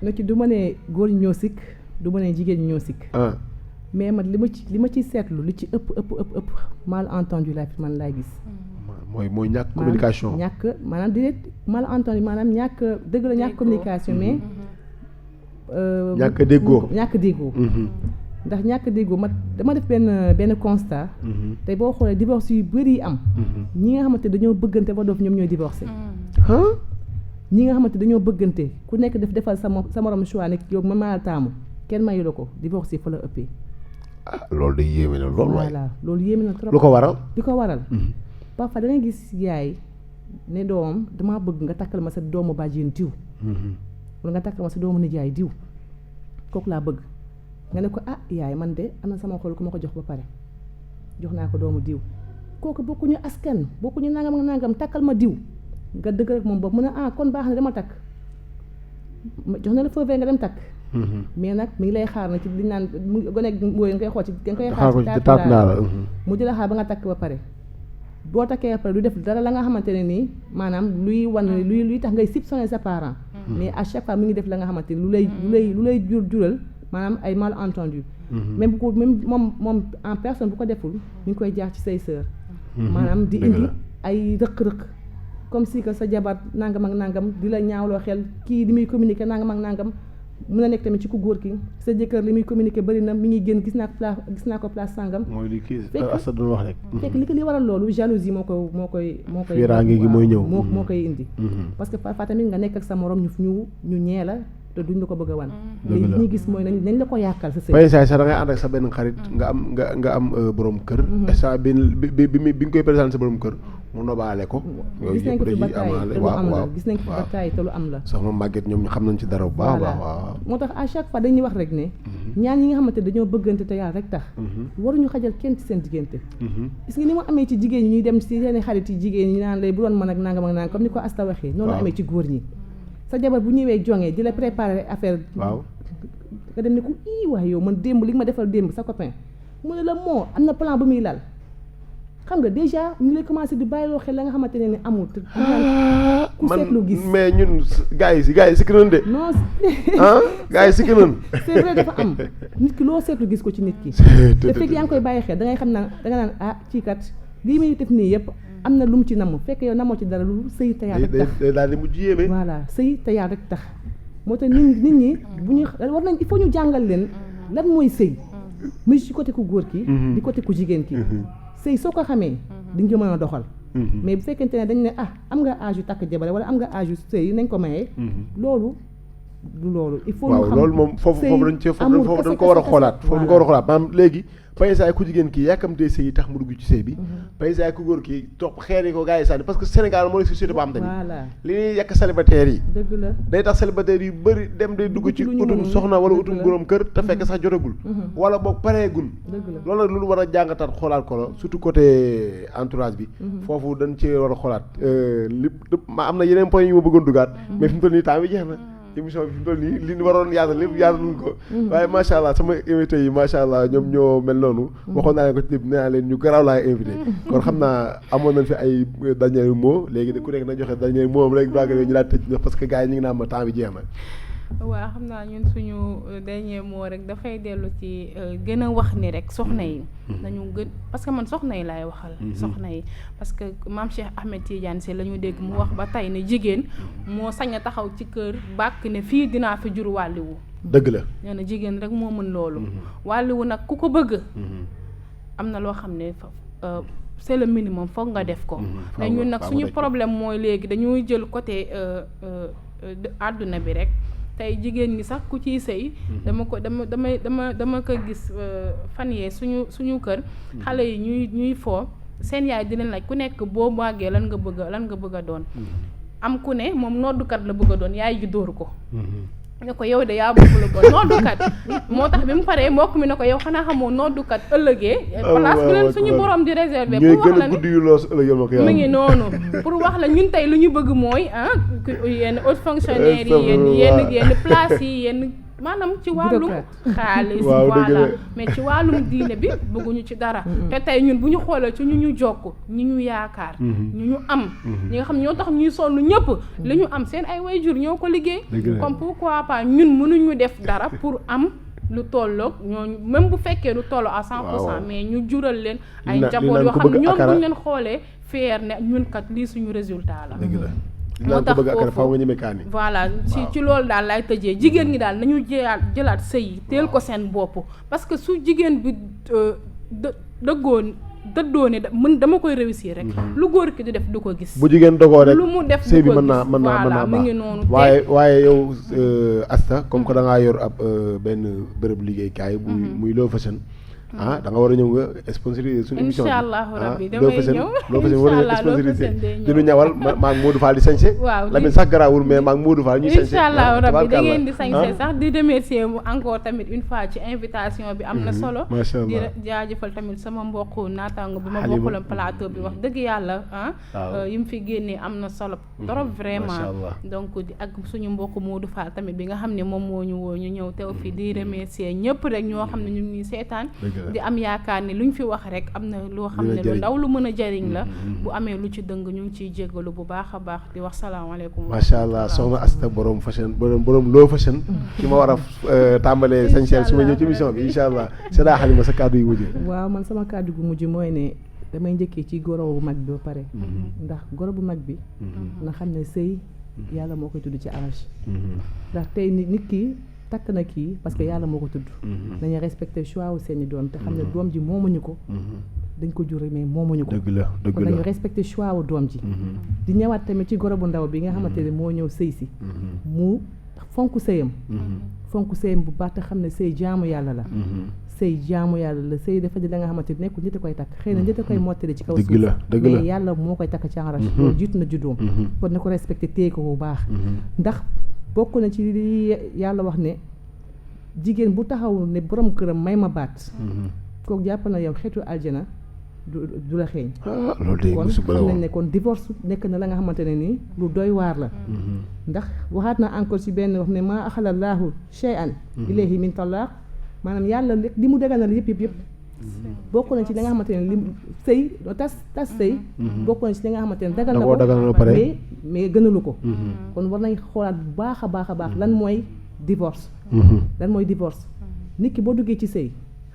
na ci du ma ne góor ñi ñoo sikk du ma ne jigéen ñi ñoo sikk mais man li ma ci seetlu li ci ëpp malentendu la fi man laay gis mooy ñàkk communication maanaam di malentendu maanaam ñàkk dëgg la ñàkk communication mais ñàkk déggoo ndax ñàkk déggoo ma dama def benn constat te boo xoolee divorce yu bëri yi am ñi nga xamante dañoo bëggante ba doof ñoom ñooy divorcé ñi nga xamante dañoo bëggante ku nekk defal sa morom choix nekk yow ma maa taamu kenn mayu la ko divorce yi fa la ëppee loolu day yéeme na loolu waay loolu yéeme na trop lu ko waral parfois da ngay gis yaay ne doomam damaa bëgg nga takkal ma sa doomu bàjjen diw wala nga takkal ma sa doomu nijaay diw kooku laa bëgg nga ne ko yaay man de am na sama xol ku ma ko jox ba pare jox naa ko doomu diw kooku bokkuñu askan bokkuñu nangam takkal ma diw nga dëgg rek moom boobu mu ne kon baax na dama takk jox na la feu vert nga dem takk mais nag mi ngi lay xaar na ci li naan gone mooy nga koy xool ci nga koy xaar ci taat naa la mu di la xaar ba nga takk ba pare boo takkee ba pare du def dara la nga xamante ne nii maanaam luy wan luy tax ngay soupçonner sa parent mais à chaque fois mi ngi def la nga xamante ni lu lay jural maanaam ay malentendu même bu ko même moom en personne bu ko deful mi ngi koy jaar ci say sœur maanaam di indi ay rëq-rëq comme si que sa jabar nangam ak nangam di la ñaawloo xel kii li muy communiquer nangam ak nangam mën na nekk tamit ci ku góor ki sa jëkkër li muy communiquer bëri na mi ngi génn gis naa ko place sangam. mooy li kii Asta doon wax rek. fekk li waral loolu jalousie moo koy. fiiraange gi mooy ñëw moo koy indi. parce que parfois tamit nga nekk ak sa morom ñu ñee la te duñ la ko bëgg a wan. dëgg la li ñuy gis mooy nañ la ko yàkkal sa sëy. fay saay sax da ngay ànd ak sa benn xarit nga am borom kër. instant bi nga koy présenté sa borom kër. mu nobaale ko. gis nañ ko fi bataay te lu am la gis nañ ko fi bataay te lu am la. soxna Maguette ñoom ñu xam nañ ci dara bu baax. moo tax à chaque fois dañuy wax rek ne. ñaar ñi nga xamante dañoo bëggante te yàlla rek tax waruñu xajal kenn ci seen diggante gis nga ni mu amee ci jigéen ñi ñuy dem ci seen xarit yi jigéen ñi naan lay bu doon mën ak nangam ak nangam comme ni ko Asta waxee noonu amee ci góor ñi sa jabar bu ñëwee jongee di la préparer affaire waaw nga dem ne ko ii wax yow man démb li nga ma defal démb sa copain mu ne la moo am na plan bu muy lal xam nga déjà ñu lay commencé di bàyyiloo xel la nga xamante ne amul te ku seetlu gis mais ñun gars yi sikki nañ de non gars yi sikki nañ c'est vrai dafa am nit ki loo seetlu gis ko ci nit ki te fekk yaa ngi koy bàyyi xel da ngay xam naa da nga naan ci kat lii muy def nii yëpp am na lu mu ci namm fekk yow namoo ci dara lu sëy te yaa rek tax daal di mujj yéeme voilà sëy te yaa rek tax moo tax nit ñi bu ñu war nañ il faut ñu jàngal leen lan mooy sëy muy ci côté ku góor ki di côté ku jigéen ki sëy soo ko xamee di nga mën a doxal mais bu fekkente ne dañ ne am nga âge yu takk jabar wala am nga âge yu sëy nañ ko mayee loolu du loolu il faut ñu xam loolu moom foofu dañ ko war a xoolaat foofu dañ ko war a xoolaat maanaam léegi paysaay ku jigéen kii yàkkamtee sëy yi tax mu dugg ci sëy bi paysaay ku góor kii topp xeer yi ko gars yi sànni parce que Sénégal moo nekk société bu am tamit li ñuy yàq célibataire yi dëgg la day tax célibataire yu bëri dem day dugg ci utum soxna wala utum góoram kër te fekk sax jotagul wala boog pareegul loolu nag lu war a jàngataat xoolaat ko la surtout côté entourage bi foofu dañ ci war a xoolaat ma am na yeneen point yu ma bëggoon dugaat mais fi mu toll nii temps bi jeex na émission bi fi mu toll nii li ñu waroon yaatal lépp yaataluñ ko waaye macha allah sama invité yi macha allah ñoom ñoo mel noonu waxoon naa leen ko ci lépp nee naa leen ñu garaaw laay invité kon xam naa amoon nañ fi ay dernier mot léegi ku nekk na joxe dernier mot am rek braga ñu daal tëj parce que gars yi ñu ngi naan ma temps bi jeex na waaw xam naa ñun suñu dernier mot rek dafay dellu ci gën a wax ni rek soxna yi nañu gën parce que man soxna yi laay waxal soxna yi parce que maam Cheikh Ahmed Tidiane Sy la ñu dégg mu wax ba tey ne jigéen moo sañ a taxaw ci kër bàkk ne fii dinaa fi jur wàlliwu dëgg la nee na jigéen rek moo mën loolu wàlliwu nag ku ko bëgg am na loo xam ne c'est le minimum foog nga def ko mais ñun nag suñu problème mooy léegi dañuy jël côté àdduna bi rek tey jigéen ñi sax ku ciy sëy dama ko gis fan yee suñu kër xale yi ñuy foo seen yaay di leen laaj ku nekk boo màggee lan nga bëgg a doon am ku ne moom noddukat la bëgg a doon yaay ji dóor ko ne ko yow de yaa bëgg la ko noddukat moo tax bi mu paree mbokk mi ne ko yow xanaa xamoo noddukat ëllëgee place bi leen suñu borom di réserver pour wax la ne mu ngi noonu pour wax la ñun tey lu ñu bëgg mooy yenn haute fonctionnaire yi yenn place yi yenn maanaam ci wàllum xaalis voilà mais ci wàllum diine bi bëgguñu ci dara te tey ñun bu ñu xoolee ci ñu jokk ñi ñu yaakaar ñu am ñi nga xam ñoo tax ñuy sonn ñëpp li ñu am seen ay waajur ñoo ko liggéey comme pourquoi pas ñun mënuñu def dara pour am lu tolloog ñooñu même bu fekkee lu tolloo à 100% mais ñu jural leen ay njaboot yoo xam ne ñoom buñ leen xoolee fier ne ñun kat lii suñu résultat la moo tax foofu voilà ci loolu daal laay tëjee jigéen ñi daal nañu jëlaat sëy yi teel ko seen bopp parce que su jigéen bi dëddoo ne dama koy réussir rek lu góor ki di def du ko gis bu jigéen dogoo rek lu mu def sëy bi mën naa mu ngi noonu waaye yow Asta comme que da ngaa yor ab benn bërëb liggéeykaay muy Low Fashion da nga war a ñëw nga sponsoriser suñu émission bi incha allahu rabbi damay ñëw Low Fashion war a sponsoriser dinu ñawal maa ngi Modou Fall di sañse waaw Lamine sax garaawul mais maa ngi Modou Fall ñuy sañse incha allahu rabbi da ngeen di sañse sax di remercier mu encore tamit une fois ci invitation bi am na solo di jaajëfal tamit sama mbokk naataango bi ma bokkaloon plateau bi wax dëgg yàlla yi mu fi génnee am na solo trop vraiment donc di ak suñu mbokk Modou Fall tamit bi nga xam ne moom moo ñu woo ñu ñëw teew fi di remercier ñëpp rek ñoo xam ne ñu ngi seetaan di am yaakaar ne lu ñu fi wax rek am na loo xam ne lu ndaw lu mën a jariñ la bu amee lu ci dëng ñu ngi ciy jéggalu bu baax a baax di wax salaamaaleykum macha allah soxna Asta borom fashion borom Low Fashion ki ma war a tàmbalee sañseel su ma ñëw ci émission bi incha allah c'est daa xalima sa kàddu yu mujj waaw man sama kàddu gu mujj mooy ne damay njëkkee ci goro bu mag bi ba pare ndax goro bu mag bi na xam ne sëy yàlla moo koy tudd ci arrage ndax tey nit ki takk na kii parce que yàlla moo ko tudd nañu respecté choix wu seeni doom te xam ne doom ji moomuñu ko dañ ko jure mais moomuñu ko kon nañu respecté choix wu doom ji di ñëwaat tamit ci goro bu ndaw bi nga xamante ne moo ñëw sëy si mu fonk sëyam bu baax te xam ne sëy jaamu yàlla la sëy jaamu yàlla la sëy dafa di la nga xamante ne nekkul nit a koy takk xëy na nit a koy mottali ci kaw suuf mais yàlla moo koy takk ci enrage loolu jiitu na juddoom kon na ko respecté téye ko bu baax ndax bokk na ci li yàlla wax ne jigéen bu taxaw ne borom këram may ma baat kooku jàpp na yow xeetu aljana du la xeeñ loolu de kon musiba la xam nañ woon ne kon divorce nekk na la nga xamante ne nii lu doy waar la ndax waxaat na encore ci benn wax ne maa axalallaahu shay'an ilayhi min talaaq maanaam yàlla li mu daganal yëpp bokk na ci li nga xamante ne li sëy tas sëy bokk na ci li nga xamante ne dagal na ko daganal ba pare mais gënalu ko kon war nañ xoolaat bu baax a baax lan mooy divorce nit ki boo duggee ci sëy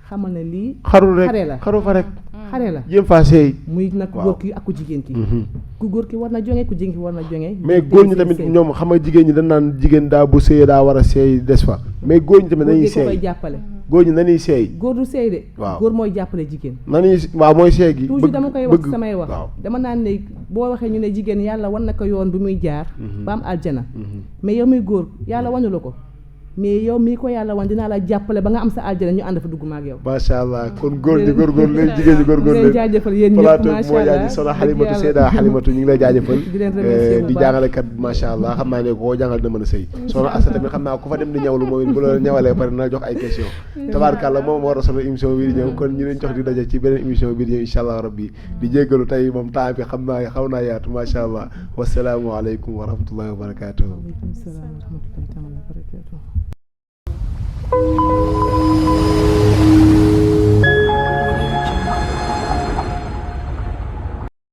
xamal ne lii xare la jéem faa sëy muy nag góor ki ak ku jigéen ki ku góor ki war na jonge ku jigéen ki war na jonge mais góor ñi tamit ñoom xam nga jigéen ñi dañ naan jigéen daa bu sëyee daa war a sëy des fa mais góor ñi tamit nañuy sëy koy jàppale góor ñi nañuy sëy góor du sëy de waaw góor mooy jàppale jigéen waaw mooy sëy gi toujours dama koy wax samay wax dama naan ne boo waxee ñu ne jigéen yàlla wan na ko yoon bi muy jaar ba am aljana mais yow muy góor yàlla wanu la ko mais yow mii ko yàlla wan dinaa la jàppale ba nga am sa aljana ñu ànd fa dugg ma ak yow macha allah kon góor ñi góorgóor leen jigéen ñi góorgóor leen jaajëfal yéen ñëpp macha moo yaa ji soxna Xalimatu Seyda Xalimatu ñu ngi lay jaajëfal di jàngalekat macha allah xam naa ne koo jàngal dina mën a sëy soxna Assa tamit xam naa ku fa dem di ñawlu moom bu la ñawalee pare na jox ay question tabaarkàlla moom war a solo émission bi di ñëw kon ñu leen jox di daje ci beneen émission bi di ñëw incha allah rabbi di jéggalu tey moom temps bi xam naa xaw naa yaatu macha allah wasalaamu aleykum wa rahmatullahi wa barakatuh. Waaleykum salaam wa rahmatullahi wa barakatuh.